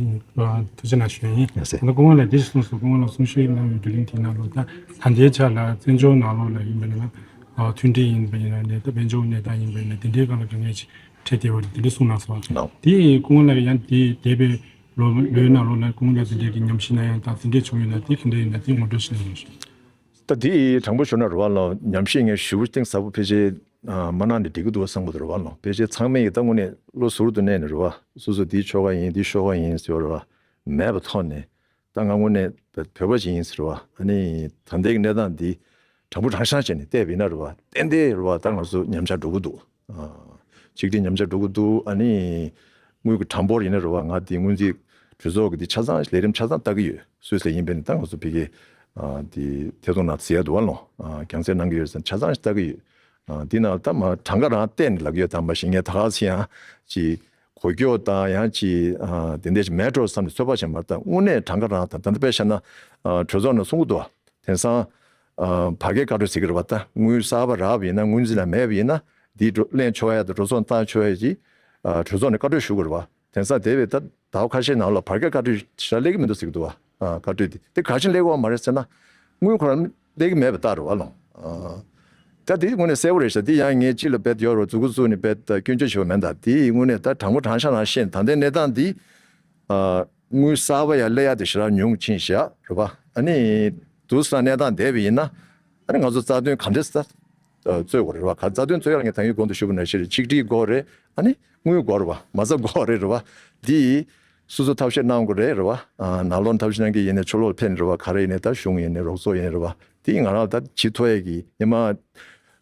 ཐུགས་རྗེ་གནང་ཞུ་ཡ་ཡིན། ཡ་སྲིད། ད་སྐུ་ངོ་ལ་དེ་ཞིག་གསུངས་སོང་། སྐུ་ངོ་ལ་གསུང་བཤད་གནང་བའི་བརྒྱུད་རིམ་དེའི་ནང་ལོགས་ད་ད་ལྟའི་ཆ་ལ་བཙན་བྱོལ་ནང་ལོགས་ལ་ཡིན་པ་ཡིན་ན་མཐུན་སྒྲིལ་ཡིན་པ་ཡིན་ན་ནས་ད་དཔལ་འབྱོར་གནས་སྟངས་ཡིན་པ་ཡིན་ན་དེ་འདྲའི་སྒང་ལ་དཀའ་ངལ་ཅིག་འཕྲད་བསྡད་པ་རེད། དེ་འདྲ་གསུངས་གནང་སོང་། ནོ། དེ་སྐུ་ངོ་ལ་ཡང་དེ་འདས་པའི་ལོ་ལོའི་ནང་ལོགས་ལ་སྐུ་ངོ་ལ་དེ་འདྲའི་གི་ཉམས་ཞིབ་གནང་ཡ་དང་དེ་འདྲའི་བྱུང་ཡོད་ན་དེ་ག་འདྲ་ཡིན་ན་དེ་ངོ་སྤྲོད་ཞིག་གནང་རོགས་ཞུ། ད་དེ་དྲང་པོ་ཞུ་ན་རེད་བ་ལོ། ཉམས་ཞིབ་ངས་ཞེ་པོ་གཏིང་ཟབ་པོ་ཕལ་ཆེར་མ་གནང་ནས་འགྲིག་གི་འདུག་བསམ་གྱི་འདུག་རེད་བ་ལོ། ཕལ་ཆེར་ཚང་མས་ཡིན་ད་དངོས་གནས་བློ་ཟུར་དུ་གནས་ནས་རེད་བ། སོ་སོ་འདིའི་ཆོལ་ཁ་ཡིན་འདིའི་ཆོལ་ཁ་ཡིན་ཟེར་བ་རེད་བ། མེད་པ་ཐོག་ནས་ད་ང་དངོས་གནས་བོད་པ་ཞིག་ཡིན་ཟེར་བ། ཨ་ནི་ད་ལྟའི་གི་གནས་སྟངས་འདི་དྲང་པོ་དྲང་བཞག་བྱས་ནས་བལྟས་པ་ཡིན་ན་རེད་བ། ཏན་ཏན་རེད་བ། ད་ང་ཚོ་ཉམས་ཆག་འགྲོ་གི་འདུག་ཨ། ཆིག་སྒྲིལ་ཉམས་ཆག་འགྲོ་གི་འདུག་ཨ་ནི་དངུལ་གྱི་གྲངས་འབོར་ཡིན་ན་རེད་བ། ང་དེ་སྔོན་རྩིས་གྲོས་ཚོགས་ཀྱི་དེ་ཆ་ཚང་ལས་རིམ་ཆ་ཚང་ལྟ་གི་ཡོད། སུད་སི་ལ་ཡིན་པས་ནི་ད་ང་ཚོ་ཕ་གི་ཨ་དེ་ཐད་གཏོང་ནང་གཟིགས་ཡ་འདུག་བ་ལོ། ཨ་རྒྱང་སྲིང་གནང་གི་ཡོད་ཟེར་ཆ་ཚང་ཞིག་ལྟ་གི་ཡོད། ཨ་དེ་ནང་ད་མ་གྲངས་ཀ་རང་བལྟས་ནས་ལབ་ཡོད། ད་མ་གཞི་ངས་ད་ག་ཚོད་ཡང་ཅིག་གོ་སྐྱོ་དང་ཡང་ཅིག་ཨ་དེ་འདྲ་ཞིག་མེད་འགྲོ་བསམ་ནས་ཚོད་དཔག་བྱས་མ་རེད། ད་དངོས་གནས་གྲངས་ཀ་རང་ད་ད་ལྟ་དཔེ་བཞག་ན་ཨ་གྲོས་ཚོགས་ནང་གསུང་གི་འདུག་དེང་སང་ཨ་བར་བརྒལ་བཀའ་འཁྲོལ་ཟེར་གི་རེད་བ། ད་དངུལ་གསར་པ་རག་པ་ཡིན་ན་སྔོན་རྩིས་ལ་མེད་པ་ཡིན་ན་འདི་འགྲོ་ལེན་ཆོག་ཡ་དང་འགྲོ་སོང་བཏང་ཆོག་ཡ་ཅིག་ཨ་གྲོས་ཚོགས་ནས་བཀའ་འཁྲོལ་ཞུ་དགོས་རེད་བ། དེང་སང་དེ་བས་ད་ཟླ་བ་ཁ་ཤས་ནང་ལ་བར་བརྒལ་བཀའ་འཁྲོལ་ཞེ་དྲག་སླེབས་ཀྱི་མི་འདུག་ཟེར་གྱི་འདུག་བ། ཨ་བཀའ་འཁྲོལ་དེ་དེ་ག་ཕྱིན་སླེབས་ཀྱི་ཡོད་མ་རེད་ཟེར་ན་དངུལ་ཁོ་རང་སླེབས་ཀྱི་མེད་པ་ལྟར་རེད་བ་ལོ། ཨ་ད་དེ་དངོས་གནས་གསལ་པོ་རེད་ཤག་དེ་ཡང་ངས་ཅི་ལ་བེད་ཡོད་རོ་མཛུ་གུ་བཙུགས་ནས་བེད་སྐྱོན་བརྗོད་བྱས་པ་མེད། ད་དེ་དངོས་གནས་ད་དྲང་པོ་དྲང་བཞག་རང་བཤད་ད་ལྟའི་གནས་སྟངས་འདི་ཨ་དངུལ་གསར་པ་ཡང་སླེབས་ཡ་དེ་ཞེ་དྲག་ཉུང་ཕྱིན་བཞག་རེད་བ། ཨ་ནི་དུས་སང་གནས་སྟངས་བསྡད་པ་ཡིན་ན་ཨ་ནི་ང་ཚོ་རྩ་དོན་ག་འདྲས་ད། རྩོད་དགོས་རེད་བ། ག་རྩ་དོན་རྩོད་ཡག་ངས་ད་གིན་གོང་དུ་ཞུས་པ་ནང་བཞིན་ཆིག་སྒྲིལ་དགོས་རེད། ཨ་ནི་དངུལ་དགོས་རེད་བ། མ་རྩ་དགོས་རེད་རེད་བ། འདི་སོ་སོ་ཐབས་ཤེས་གནང་དགོས་རེད་རེད་བ། ཨ་ནང་ལོགས་ཐབས་ཤེས་གནང་གི་ཡིན་ནའི་ཕྱི་ལོགས་ཕན་རེད་བ། ག་རེ་ཡིན་ནའི་ད་གཞུང་ཡིན་ནའི་རོགས་ཚོགས་ཡིན་རེད་བ། འདི་ང་རང་ད་བྱེད་ཐུབ་ཡག་གི་ཉི་མ་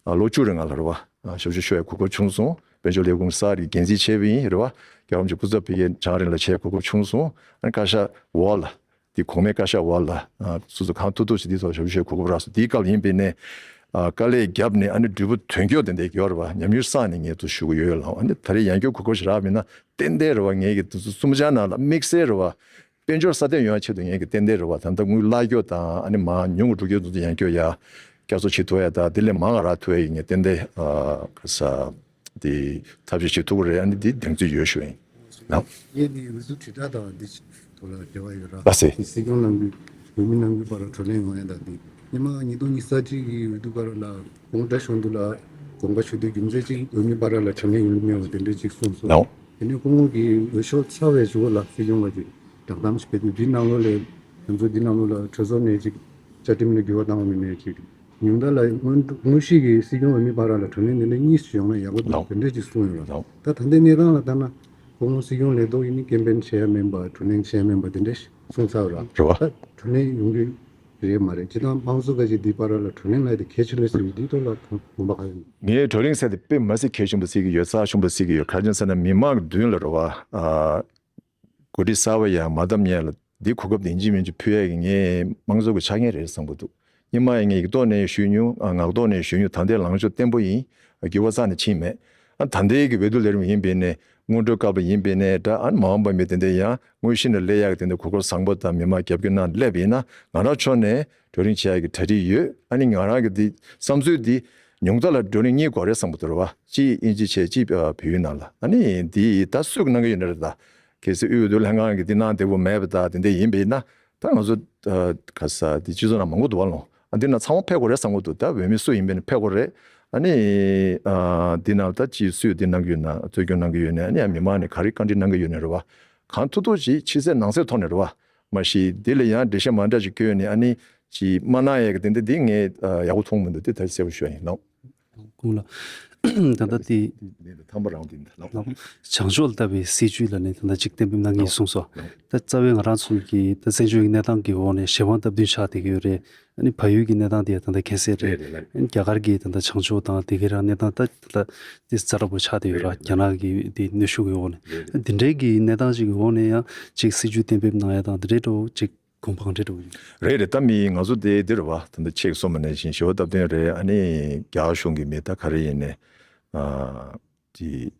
ཨ་ལོ་བཅུ་རིང་ང་ལ་རེད་བ། ཨ་ཞབས་ཞུ་ཞུ་ཡ་གོ་སྐབས་བྱུང་སོང་། དཔལ་འབྱོར་ལས་ཁུངས་གསར་གྱི་འགན་འཛིན་བྱས་པ་ཡིན་རེད་བ། རྒྱལ་བ་རིན་པོ་ཆེ་སྐུ་ཚབ་ཕ་གིའི་བྱང་རིང་ལ་བྱས་གོ་སྐབས་བྱུང་སོང་། ཨ་ནི་བཀའ་ཤག་འོག་ལ། དེ་གོང་མའི་བཀའ་ཤག་འོག་ལ་ཨ་སོ་སོ་གང་ཐུབ་ཐུབ་ཞིག་འདི་ཚོ་ཞབས་ཞུ་གོ་སྐབས་རག་སོང་། དེའི་སྐབས་ཡིན་པས་ནས་ཨ་དཀའ་ལས་བརྒྱབ་ནས་ཨ་ནི་འབྲས་བུ་དོན་འཁྱོལ་དེ་འདྲ་ཡོད་རེད་བ། ཉམས་མྱོང་བསགས་ནས་ངས་ཚུར་ཞུ་གི་ཡོད་ཡོད་ལ། ཨ་ནི་ད་རེས་ཡང་བསྐྱར་གོ་སྐབས་ཞིག་རག་པ་ཡིན་ན་ཏན་ཏན་རེད་བ། ངས་ཀྱི་དུས་ཚོད་གསུམ་ཆ་ནང་ལ་དམིགས་བསལ་རེད་བ། དཔལ་འབྱོར་སྲ་བརྟན་ཡོང་ཡ་ཆེད་དུ་ངས་ཀྱི་ཏན་ཏན་རེད་བ། ད་ལྟ་དངུལ་བརླག་རྒྱུ་དང་ཨ་ནི་མར་ཉུང་རུ་འགྲོ་རྒྱུ་དེ་ཚོ་ཡང་སྐྱོར་ཡ། བསྐྱར་གསོ་བྱེད་ཐུབ་ཡ་དང་དེ་ལས་མང་བ་རག་ཐུབ་ཡ་ཡིན་ངས་ཏན་ཏན་ཨ་ག་ས། དེ་ཐབས་ཤེས་བྱེད་ཐུབ་ཀྱི་རེད། ཨ་ནི་དེ་གདེང་ཚོད་ཡོད་ཞུ་ཡིན་ལགས། ངས་འདི་འོས་བསྡུ་དྲིལ་བསྒྲགས་དང་འདི་ཐོག་ལ་འབྲེལ་བ་ཡོད་ར། ལགས་སེ། དེ་སྲིད་སྐྱོང་གནང་རྒྱུ་འོས་མི་གནང་རྒྱུ་བར་ལ་བགྲོ་གླེང་ཡོང་ཡ་དང་འདི་སྔོན་མ་ཉིས་སྟོང་ཉི་ཤུ་རྩ་གཅིག་གི་འོས་བསྡུ་བར་ལ་གོང་བཀྲ་ཤོག་འདུ་ལ་དགོངས་པ་ཞུ་དུས་རྒྱུ་མཚན་གཅིག་འོས་མི་བར་ལ་དྲག་གནོན་ཡོང་གི་མེད་པ་དེ་འདྲ་གཅིག་གསུངས་སོང་། ལགས། དེ་ནས་སྐུ་ངོ་གིས་འོས་ཤོག་ཚར་བའི་གཞུག་ལ་སྲིད་སྐྱོང་ལ་ཅིག་བསྒྲགས་གཏམ་ཞིག་སྤེལ་དུས་འདི་ནང་ལོགས་ལ་ང་ཚོ་འདི་ནང་ལོགས་ལ་གྲོས་ཚོགས་ནས་ཅིག་བཅའ་ཁྲིམས་ལ་འགྱུར་བ་བཏང་བ་མིན་ནས་ཅིག་ཉུང་མཐའ་ལ་དངོས་དངོས་གཞི་གི་སྲིད་སྐྱོང་འོས་མི་བར་ལ་བགྲོ་གླེང་དེ་འདྲ་གཉིས་སུ་ཡོང་ན་ཡག་པོ་འདུག་ལགས། དེ་འདྲ་ཅིག་གསུངས་ཡོད་ལགས། ལགས། ད་ད་ལྟའི་གནས་སྟངས་ལ་ལྟ་ན་སྐུ་ངོ་སྲིད་སྐྱོང་ལས་ཐོག་ཡིན་ནི་སྐད་འབོད་བྱས་ཡ་མིན་པ་བགྲོ་གླེང་བྱས་ཡ་མིན་པ་དེ་འདྲ་གསུངས་ཚར་བ་རེད། རེད་བ། ད་བགྲོ་གླེང་ཡོང་གི་རེད་མ་རེད། སྤྱིར་བཏང་དམངས་གཙོ་ག་ཅིག་འདི་བར་ལ་བགྲོ་གླེང་ལབ་དེ་གལ་ཆེ་ལོས་ཟེར་བའི་འདི་ཐོག་ལ་དགོངས་པ་ག་རེ་ཡིན། ངས་བགྲོ་གླེང་ཟེར་དེ་དཔེ་མ་སྲིད་གལ་ཆེན་པོ་བརྩི་གི་ཡོད། རྩ་ཆེན་པོ་བརྩི་གི་ཡོད། ག་རེ་ཟེར་ན་མི་མང་མདུན་ལ་རེད་བ། ཨ། འགོ་ཁྲིད་གསར་པ་ཡང་མ་བདམས་སྔོན་ལ་འདི་གོ་སྐབས་དེ་ཡིན་གཅིག་མིན་གཅིག་ཕུལ་ཡས་ཀྱི་ངའི་དམངས་གཙོ་གི་ཆ་རྐྱེན་རེད་བསམ་གྱི་འདུག་སྔོན་མ་ཡང་ངས་ཡིག་ཐོག་ནས་ཞུས་མྱོང་། ཨ། ངག་ཐོག་ནས་ཞུས་མྱོང་། ད་ལྟའི་ལངས་ཕྱོགས་བརྟན་པོ་ཡིན། འགྱུར་བ་རྩ་ནས་ཕྱིན་མེད། ཨ། ད་ལྟའི་གི་འོས་བསྡུ་ལས་རིམ་ཡིན་པས་ནས་སྔོན་འགྲོའི་སྐབས་ལ་ཡིན་པས་ནས་འདྲ། ཨ། མ་འོངས་པ་མི་དེ་འདྲ་ཡང་དངོས་གཞི་ནས་སླེབས་ཡག་གི་དེ་འདྲ་གོ་སྐབས་བཟང་པོ་དང་མི་མང་རྒྱབ་སྐྱོར་གནང་སླེབས་ཡིན་ན་ང་རང་ཕྱོགས་ནས་བགྲོ་གླེང་བྱེད་ཡག་གི་གྲ་སྒྲིག་ཡོད། ཨ་ནི་ང་རང་གི་འདི་བསམ་ཚུལ་འདི་ཉུང་མཐའ་ལ་བགྲོ་གླེང་གཉིས་དགོས་རེད་བསམ་གྱི་འདུག་རེད་བ། གཅིག་དབྱིན་ཇི་བྱས་གཅིག་ཨ་བོད་ཡིག་ནང་ལ། ཨ་ནི་འདི་ད་སུས་གནང་གི་ཡོད་ན་རེད། ད་གལ་སྲིད་དབུས་འོས་བསྡུ་ལྷན་ཁང་གི་འདི་གནང་བདེ་པོ་མེད་པ་ད་དེ་འདྲ་ཡིན་པ་ཡིན་ན་ད་ང་ཚོ་ཨ་ག་ས་འདི་སྤྱི་ཚོགས་ནང་མང་པོ་འདུག་བ་ལོ། ཨ་འདི་ན་ཚང་མ་ཕེབས་དགོས་རེད་བསམ་གྱི་འདུག་ད་འོས་མི་སུ་ཡིན་པ་ཡིན་ན་ཕེབས་དགོས་རེད། ཨ་ནི་ཨ་འདི་ནང་ད་ཅི་སུས་འདི་གནང་གི་ཡོད་ན་གཙོ་སྐྱོང་གནང་གི་ཡོད་ན་ཨ་ནི་ཡང་མི་མང་ནས་ག་རེ་བཀའ་འདྲི་གནང་གི་ཡོད་ན་རེད་བ། གང་ཐུབ་ཐུབ་ཅིག་ཕྱི་གསལ་ནང་གསལ་ཐོག་ནས་རེད་བ། མ་གཞི་འདི་ལ་ཡང་འགྲེལ་བཤད་མ་འདྲ་ཅིག་བཀོད་ནས་ཨ་ནི་ཅིག་མ་གནང་ཡས་ཀྱི་དེ་འདྲ་འདི་ངས་ཨ་ཡག་པོ་མཐོང་མི་འདུག་དེ་ད་གསལ་པོ་ཞུ་ཡ་ཡིན་ལགས། ཁོང་ལ་ད་ལྟ་དེ་འདི་ཐམ་པ་རང་དེ་འདི་ལགས། བྱང་ཕྱོགས་ལ་ལྟ་བའི་སྲིད་བྱུས་ལ་ནི་ད་ལྟ་ཅིག་གཏན་འབེབས་གནང་གི་ཡིན་གསུངས་སོ། ད་རྩ་བའི་ང་རང་ཚོ་གི་ད་བཙན་བྱོལ་གྱི་གནས་སྟངས་ཀྱི་འོག་ནས་གཞན་དབང་སྟབས་བསྟུན་ཆགས་བསྡད་ཀྱི་ཡོད་རེད། ཨ་ནི་བལ་ཡུལ་གྱི་གནས་སྟངས་དེ་ད་ལྟ་ཁྱད་བསད་རེད། རེད་རེད་རེད། ཨ་ནི་རྒྱ་གར་གྱི་ད་ལྟ་བྱང་ཕྱོགས་དང་དེ་གའི་རང་གནས་སྟངས་ད་ད་ལྟ་དེ་ཛ་དྲག་པོ་ཆགས་བསྡད་ཡོད་ར། རེད་རེད། རྒྱ་ནག་གི་དེ་གནོན་ཤུགས་ཀྱི་འོག་ནས། རེད་རེད། དེ་འདྲའི་གི་གནས་སྟངས་ཅིག་གི་འོག་ནས་ཡང་ཅིག་སྲིད་བྱུས་གཏན་འབེབས་གནང་ཡ་དང་དེ་འདྲའི་འགྲོ་ཅིག་གོམ་པ་གང་འདྲ་འགྲོ་གི་ཡོད། རེད་རེད། ད་མི་ང་ཚོ་དེ་འདི་རེད་བ། ད་ལྟ་ཁྱེད་ཀྱིས་གསུངས་པ་ནང་བཞིན་ཞི་བ་སྟོབས་ལྡན་རེད། ཨ་ནི་རྒྱ་གཞུང་གི་མི་ད་ག་རེ་ཡིན་ནའི་ཨ་དེ་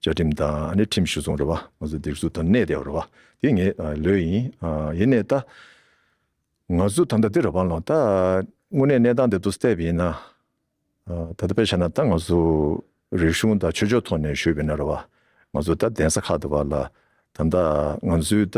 བཅའ་ཁྲིམས་དང་ཨ་ནི་ཁྲིམས་གཞི་བཟུང་རེད་བ། ང་ཚོ་སྒྲིག་འཛུགས་དང་གནས་བསྡད་པ་རེད་བ། དེ་ངས་ཨ་ལོས་ཡིན། ཨ་ཡིན་ནའི་ད་ང་ཚོ་ད་ལྟ་འདི་རེད་བ་ལོ། ད་དངོས་གནས་གནས་སྟངས་དེ་ཚོ་བལྟས་པ་ཡིན་ན། ཨ་ད་ལྟ་དཔེ་བཞག་ན་ད་ང་ཚོ་རིག་གཞུང་དང་ཆོས་ཕྱོགས་ཐོག་ནས་ཞུས་པ་ཡིན་ན་རེད་བ། ང་ཚོ་ད་གདན་ས་ཁག་དེ་བ་ལ་ད་ལྟ་ང་ཚོའི་ད་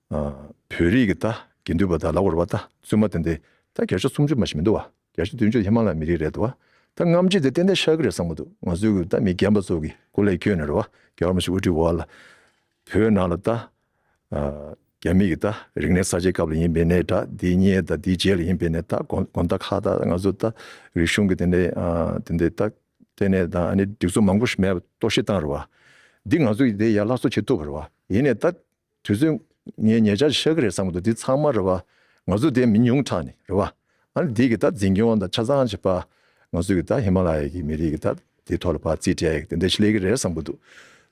ཨ་བོད་རིགས་ཀྱི་ད་དགེ་འདུན་པ་ད་ལབ་དགོས་རེད་བ། ད་བཙུན་མ་དེ་འདྲ་ད་བརྒྱ་ཆ་སུམ་ཅུ་མ་ཞིག་མི་འདུག་བ། བརྒྱ་ཆ་བདུན་ཅུ་ཧི་མ་ལ་ཡའི་མི་རིགས་རེད་འདུག་བ། ད་ལྔ་བཅུ་དེ་ཏན་ཏན་ཤར་གི་རེད་བསམ་གི་འདུག་ང་ཚོའི་གི་ད་མི་རྒན་པ་ཚོ་གི་སྐུ་ལས་བསྐྱོན་ནས་རེད་བ། རྒྱལ་བ་རིན་པོ་ཆེ་དབུ་ཁྲིད་འོག་ལ་བོད་ནང་ལ་ད་ཨ་རྒྱ་མི་གི་ད་རིག་གནས་གསར་བརྗེའི་སྐབས་ལ་ཡིན་པས་ནས་ད་དེའི་སྔོན་ད་དེའི་རྗེས་ལ་ཡིན་པས་ནས་ད་དགོན་དགོན་སྡེ་ཁག་ད་ང་ཚོ་ད་རིག་གཞུང་གི་དེ་འདྲའི་ཨ་དེ་འདྲའི་ད་ལྟེ་གནས་དང་ཨ་ནི་སྒྲིག་འཛུགས་མང་པོ་ཞིག་མེད་པ་གཏོར་བཤིག་བཏང་རེད་བ། འདི་ང་ཚོ་ཡི་དེ་ཡར་སླར་གསོ་བྱེད་ཐུབ་པ་རེད་བ། ཡིན་ནའི་ད་དུས་ཚོད་ངས་ཉེ་ཆར་ཤར་གི་རེད་བསམ་གི་འདུག་འདི་ཚང་མ་རེད་བ། ང་ཚོ་དེ་མི་ཉུང་དྲགས་ནས་རེད་བ། ཨ་ནི་འདི་གི་ད་འཛིན་སྐྱོང་ད་ཆ་ཚང་བྱེད་པ་ང་ཚོ་གི་ད་ཧི་མ་ལ་ཡ་གི་མི་རིགས་གི་ད་དེ་ཐོག་ལ་ཕར་རྩིས་སྤྲད་ཡ་གི་དེ་འདྲ་ཞིག་སླེབས་གི་རེད་བསམ་གི་འདུག་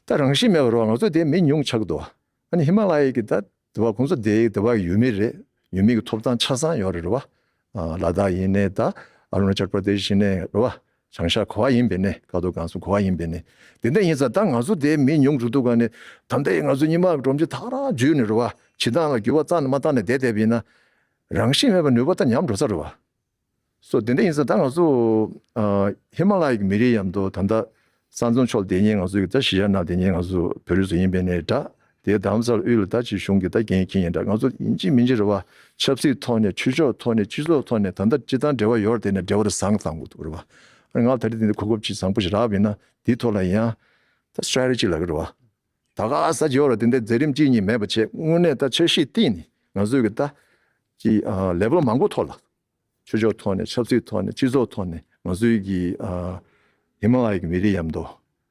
ད་རང་བཞིན་མེད་པ་རེད་བ། ང་ཚོ་དེ་མི་ཉུང་ཆགས་གི་འདུག་ཨ་ནི་ཧི་མ་ལ་ཡ་གི་ད་དེ་བ་ཁོང་ཚོ་དེ་དེ་བ་ཡུལ་མི་རེད། ཡུལ་མི་གི་ཐོབ་ཐང་ཆ་ཚང་ཡོད་རེད་བ། ཨ་ལ་དྭགས་ཡིན་ནའི་ད་ཨ་རུ་ན་ཅལ་པྲ་དེ་ཤི་ནས་རེད་བ། བྱང་ཤར་ག་བ་ཡིན་པས་ནས་ཀ་རྡོར་སྒང་གསུམ་ག་བ་ཡིན་པས་ནས། དེ་འདྲ་ཡིན་ཙང་ད་ང་ཚོ་དེ་མི་ཉུང་དྲགས་འདུག་ག་ནས་ད་ལྟ་ང་ཚོ་སྔོན་མ་གི་སྒྲོམ་གཞི་ཐག་རང་འཇུས་ནས་རེད་བ། བྱེད་སྟངས་ལ་འགྱུར་བ་རྩ་ནས་མ་བཏང་ནས་བསྡད་བསྡད་པ་ཡིན་ན། རང་བཞིན་མེད་པའི་ནུས་པ་ད་ཉམས་འགྲོ་ས་རེད་བ། སོ་དེ་འདྲ་ཡིན་ཙང་ད་ང་ཚོ་ཨ་ཧི་མ་ལ་ཡའི་མི་རིགས་མཉམ་དུ་ད་ལྟ་ས་མཚམས་ཕྱོགས་དེ་ཉིད་ང་ཚོ་གི་ད་གཞིས་ཆགས་ནང་དེ་ཉིད་ང་ཚོ་བོད་རིགས་ཚོ་ཡིན་པས་ནས་འདྲ། དེ་དམ་ས་དབུས་ལ་ད་ཅིག་གཞུང་གི་ད་འགན་འཁྱེར་ཡིན་འདྲ། ང་ཚོ་ཡིན་གཅིག་མིན་གཅིག་རེད་བ། ཆབ་སྲིད་ཐོག་ནས་ཆོས་ཕྱོགས་ཐོག་ནས་སྤྱི་ཚོགས་ཐོག་ནས་ད་ལྟ་སྤྱི་བཏང་འབྲེལ་བ་ཡོད་རེད། དེ་ནས་འབྲེལ་བ་དེ་བཟང་བཏང་དགོས་འདུག་རེད་བ། ཨ་ང་ལ་ད་རེས་དེ་འདྲ་གོ་སྐབས་ཅིག་བཟང་པོ་ཞིག་རག་པ་ཡིན་ན་དེའི་ཐོག་ལ་ཡང་ད་strategy་ལབ་ཀྱི་རེད་བ། ད་ག་ས་ཅིག་ཡོད་རེད། དེ་འདྲའི་མཛད་རིམ་གཅིག་གཉིས་མེད་པ་བྱས་དངོས་གནས་ད་འཆར་གཞི་བཏིང་ནས་ང་ཚོས་གི་ད་ཅིག་ཨ་level་མང་པོ་ཐོག་ལ། ཆོས་ཕྱོགས་ཐོག་ནས་ཆབ་སྲིད་ཐོག་ནས་སྤྱི་ཚོགས་ཐོག་ནས་ང་ཚོའི་གི་ཨ་ཧི་མ་ལ་ཡའི་གི་མི་རིགས་མཉམ་དུ་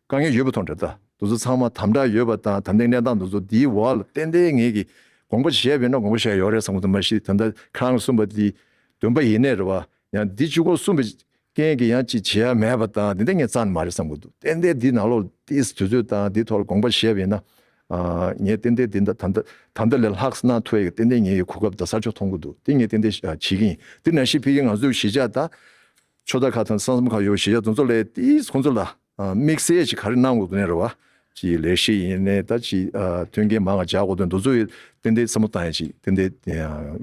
དཀའ་ངལ་ཡོད་པ་མཐོང་འདྲ། ད་དེ་ཚོ་ཚང་མ་དམ་དྲག་ཡོད་པ་དང་ད་ལྟའི་གནས་སྟངས་དེ་ཚོ་དེའི་འོག་ལ་ཏན་ཏན་ངེད་ཀྱི་དགོངས་པ་བཞེས་པ་ཡིན་ན་དགོངས་པ་བཞེས་ཡོད་རེད་བསམ་གི་འདུག་མ་གཞི་ད་ལྟ་ཁྱེད་རང་གསུངས་པ་དེ་བདུན་པ་ཡིན་ནའི་རེད་བ། ཡང་འདི་གཅིག་པོ་གསུངས་པའི་ རྐྱེན་གྱིས་ཡང་ཅིག་བྱེད་ཡ་མེད་པ་དང་དེ་འདྲ་ངས་རྩ་ནས་མ་རེད་བསམ་གྱི་འདུག་ཏན་ཏན་འདི་ནང་ལོགས་ཏིས་དུས་ཚོད་དང་འདི་ཐོག་ལ་དགོངས་པ་བཞེས་པ་ཡིན་ན། ཨ་ངས་ཏན་ཏན་འདི་ད་ད་ད་ལྟ་ལས་ལྷག་གནང་ཐུབ་ཡ་གི་ཏན་ཏན་ངས་ཡི་གོ་སྐབས་དང་ས་ཕྱོགས་མཐོང་གི་འདུག་དེ་ངས་ཏན་ཏན་བྱེད་ཀྱི་ཡིན། དེ་ནང་བཞིན་ཕ་གི་ང་ཚོའི་གཞིས་ཆགས་དང་། ཆོས་བདག་ཁག་དང་ས་མཚམས་ཁག་ཡོད་གཞིས་ཆགས་དེ་ཚོ་ལ་ཏིས་ཁོང་ཚོ་ལ་དམིགས་བསལ་ཞིག་ག་རེ་གནང་དགོས་ནས་རེད་བ། ཅིག་ལས་གཞི་ཡིན་ནས་ད་ཅིག་མཐུན་རྐྱེན་མང་བ་སྦྱར་དགོས་དོན་དེ་ཚོ་ཡི་ཏན་ཏན་བསམ་བློ་བཏང་ཡ་ཅིག་ཏན་ཏན་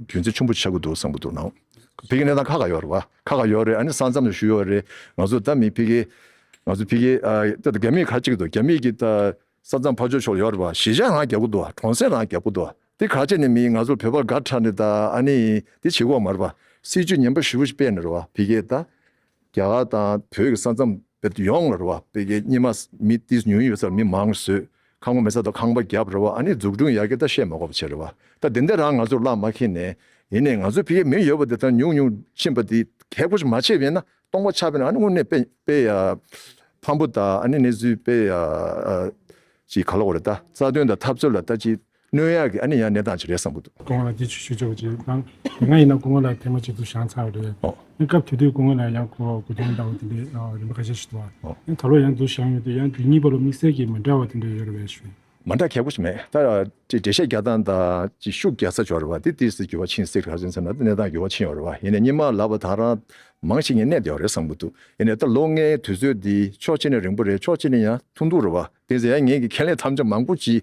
རྒྱུ་མཚན་ཆེན་པོ་ཆགས་ཀྱི་འདུག་བསམ་གྱི་འདུག་ནའང་། ཕ་གི་གནས་སྟངས་ཁག་ཁག་ཡོད་རེད་བ། ཁག་ཁག་ཡོད་རེད། ཨ་ནི་ས་མཚམས་ལ་ཞུ་ཡོད་རེད། ང་ཚོ་ད་མི་ཕ་གི་ང་ཚོ་ཕ་གི་ད་རྒྱ་མིས་ག་ཅིག་འདུག་རྒྱ་མིས་ཀྱི་ད། ས་མཚམས་ཕར་ཕྱོགས་ཕྱོགས་ཡོད་རེད་བ། གཞིས་ཆགས་རང་རྒྱབ་ཀྱི་འདུག་གྲོང་གསེབ་རང་རྒྱབ་ཀྱི་འདུག་དེ་ག་ཅི་ནས་མི་ང་ཚོར་བོད་པར་དགའ་དྲགས་ནས་ད་ཨ་ནི་དེ་བྱེད་དགོས་མ་རེད་བ། སྲིད་ཇུས་ངན་པ་ཞེ་པོ་ཞིག་སྤེལ་ནས་རེད་བ། ཕ་གི་ད་རྒྱ་གར་དང་བོད་ཀྱི་ས་མཚམས་བོད་ཡོངས་ལ་རེད་བ། ཕ་གི་སྔོན་མ་མི་ཏིས་ཉུང་ཉུང་ཡོད་ས་མི་མང་བཟོས། ཁང་པ་མེད་ས་དང་ཁང་པ་བརྒྱབ་རེད་བ། ཨ་ནི་འཛུགས་སྐྲུན་ཡར་རྒྱས་ད་བཤད་མ་དགོས་པ་བྱས་རེད་བ། ད་དེ་འདྲ་རང་ང་ཚོར་གླགས་མ་ཁེལ་ནས་ཡིན་ནས་ང་ཚོ་ཕ་གི་མི་ཡོད་པ་དེ་ད་ཉུང་ཉུང་ཕྱིན་པ་དེ་གལ་པོ་ཞིག་མ་བྱས་པ་ཡིན་ན། སྟོང་པ་ཆགས་པས་ན་ཨ་ནི་དངོས་གནས་དཔེ་དཔེ་ཡ་ཕམ་པོ་དང་ཨ་ནི་གནས་ཚུལ་དཔེ་ཡ་ཅིག་ག་ལ་འོ་རེད་ད། རྩ་དོན་དང་འཐབ་རྩོད་ལ་ད་ཅིག་གནོད་ཡག་གི་ཨ་ནི་ཡང་གནས་སྟངས་ཅིག་རེད་བསམ་གྱི་འདུག་སྐུ་ངོ་ལ་འདི་ཆུ་ཆུ་ཆོག་ཅིག་དང་དེ་སྔ་ཡིན་ན་སྐུ་ངོ་ལ་ཐེངས་མ་གཅིག་ཏུ་བཞེངས་ཚར་བ་རེད། ཨོ། ཨ་སྐབས་དེ་དུས་སྐུ་ངོ་ལ་ཡང་གོ་གོ་དོན་ལྟ་བུ་དེ་འདྲའི་རིམ་པ་ཁ་ཤས་ཤིག་འདུག་བ། ཨོ། ཨ་ད་ལོ་ཡང་འདུག་བཞེངས་ཡོད་དུས་ཡང་དེ་གཉིས་བར་ལ་དམིགས་བསལ་གྱི་མི་འདྲ་བ་དེ་འདྲ་ཡོད་རེད་པས་ཞུ། མ་འདྲ་ཁག་པོ་ཞིག་མེད། ད་འགྲེལ་བཤད་རྒྱག་སྟངས་དང་ཅིག་ཤུགས་རྒྱག་ས་ཅིག་ཡོད་རེད་བ། དེ་ཏིས་འགྱུར་བ་ཕྱིན་སྲིད་ག་ཟེར་ན་གནས་སྟངས་འགྱུར་བ་ཕྱིན་ཡོད་རེད་བ། ཡིན་ནའི་སྔོན་མ་ལབ་པ་དང་རང་མང་ཞིག་ངས་གནས་བསྡད་ཡོད་རེད་བསམ་གྱི་འདུག་ཡིན་ནའི་ད་ལོ་ལྔའི་དུས་ཚོད་འདི་ཕྱོགས་གཅིག་ནས་རིང་པོ་རེད། ཕྱོགས་གཅིག་ནས་ཡང་ཐུང་ཐུང་རེད་བ། དེ་ཚོ་ཡང་ངེད་ཀྱི་ཁས་ལེན་དམ་བཅའ་མང་པོ་ཅིག་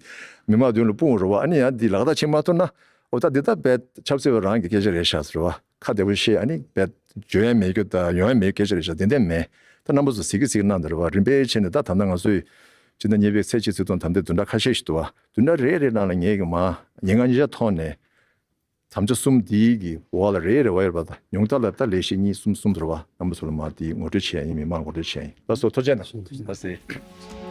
མི་མང་མདུན་ལ་སྤུངས་རེད་བ། ཨ་ནི་ཡང་འདི་ལག་བསྟར་བྱེད་མ་ཐུབ་ན་ཨོ་ད་འདི་ད་རྦད་ཆབ་སྲིད་པ་རང་གི་སྐད་ཆ་རེད་ཤག་ཟེར་བ། ཁ་བདེ་པོ་བཤད། ཨ་ནི་རྦད་བརྗོད་ཡ་མེད་རྒྱུ་དང་ཡོང་ཡ་མེད་སྐད་ཆ་རེད་ཤག་དེ་འདྲ་མེད། ད་རྣམ་པ་ཚོ་གཟིགས་ཀྱི་གཟིགས་གནང་དེ་རེད་བ། རིམ་པས་བྱས་ནས་ད་ད་ལྟ་ང་ཚོས་སྤྱི་ཟླ་གཉིས་པའི་ཚེས་གཅིག་ཚེས་གསུམ་ད་ལྟ་བདུན་ཕྲག་ཁ་ཤས་ཤིག་འདུག་བ། བདུན་ཕྲག་རེ་རེ་ནང་ལ་ངེད་ཀྱི་མ་ཉིན་ལྔ་ཉིན་ཤས་ཐོག་ནས་དམ་བཅའ་གསུམ་འདིའི་གི་འོག་ལ་རེ་རེ་བ་ཡོད་པ་དང་ཉུང་མཐའ་ལ་ད་ལས་གཞི་གཉིས་གསུམ་གསུམ་རེད་བ། རྣམ་པ་ཚོ་ལ་མ་དེ་ངོ་སྤྲོད་བྱས་ཡིན། མི་མང་ངོ་སྤྲོད་བྱས་ཡིན། ལགས་སོ། ཐུགས་རྗེ་གནང་། ལགས་སེ།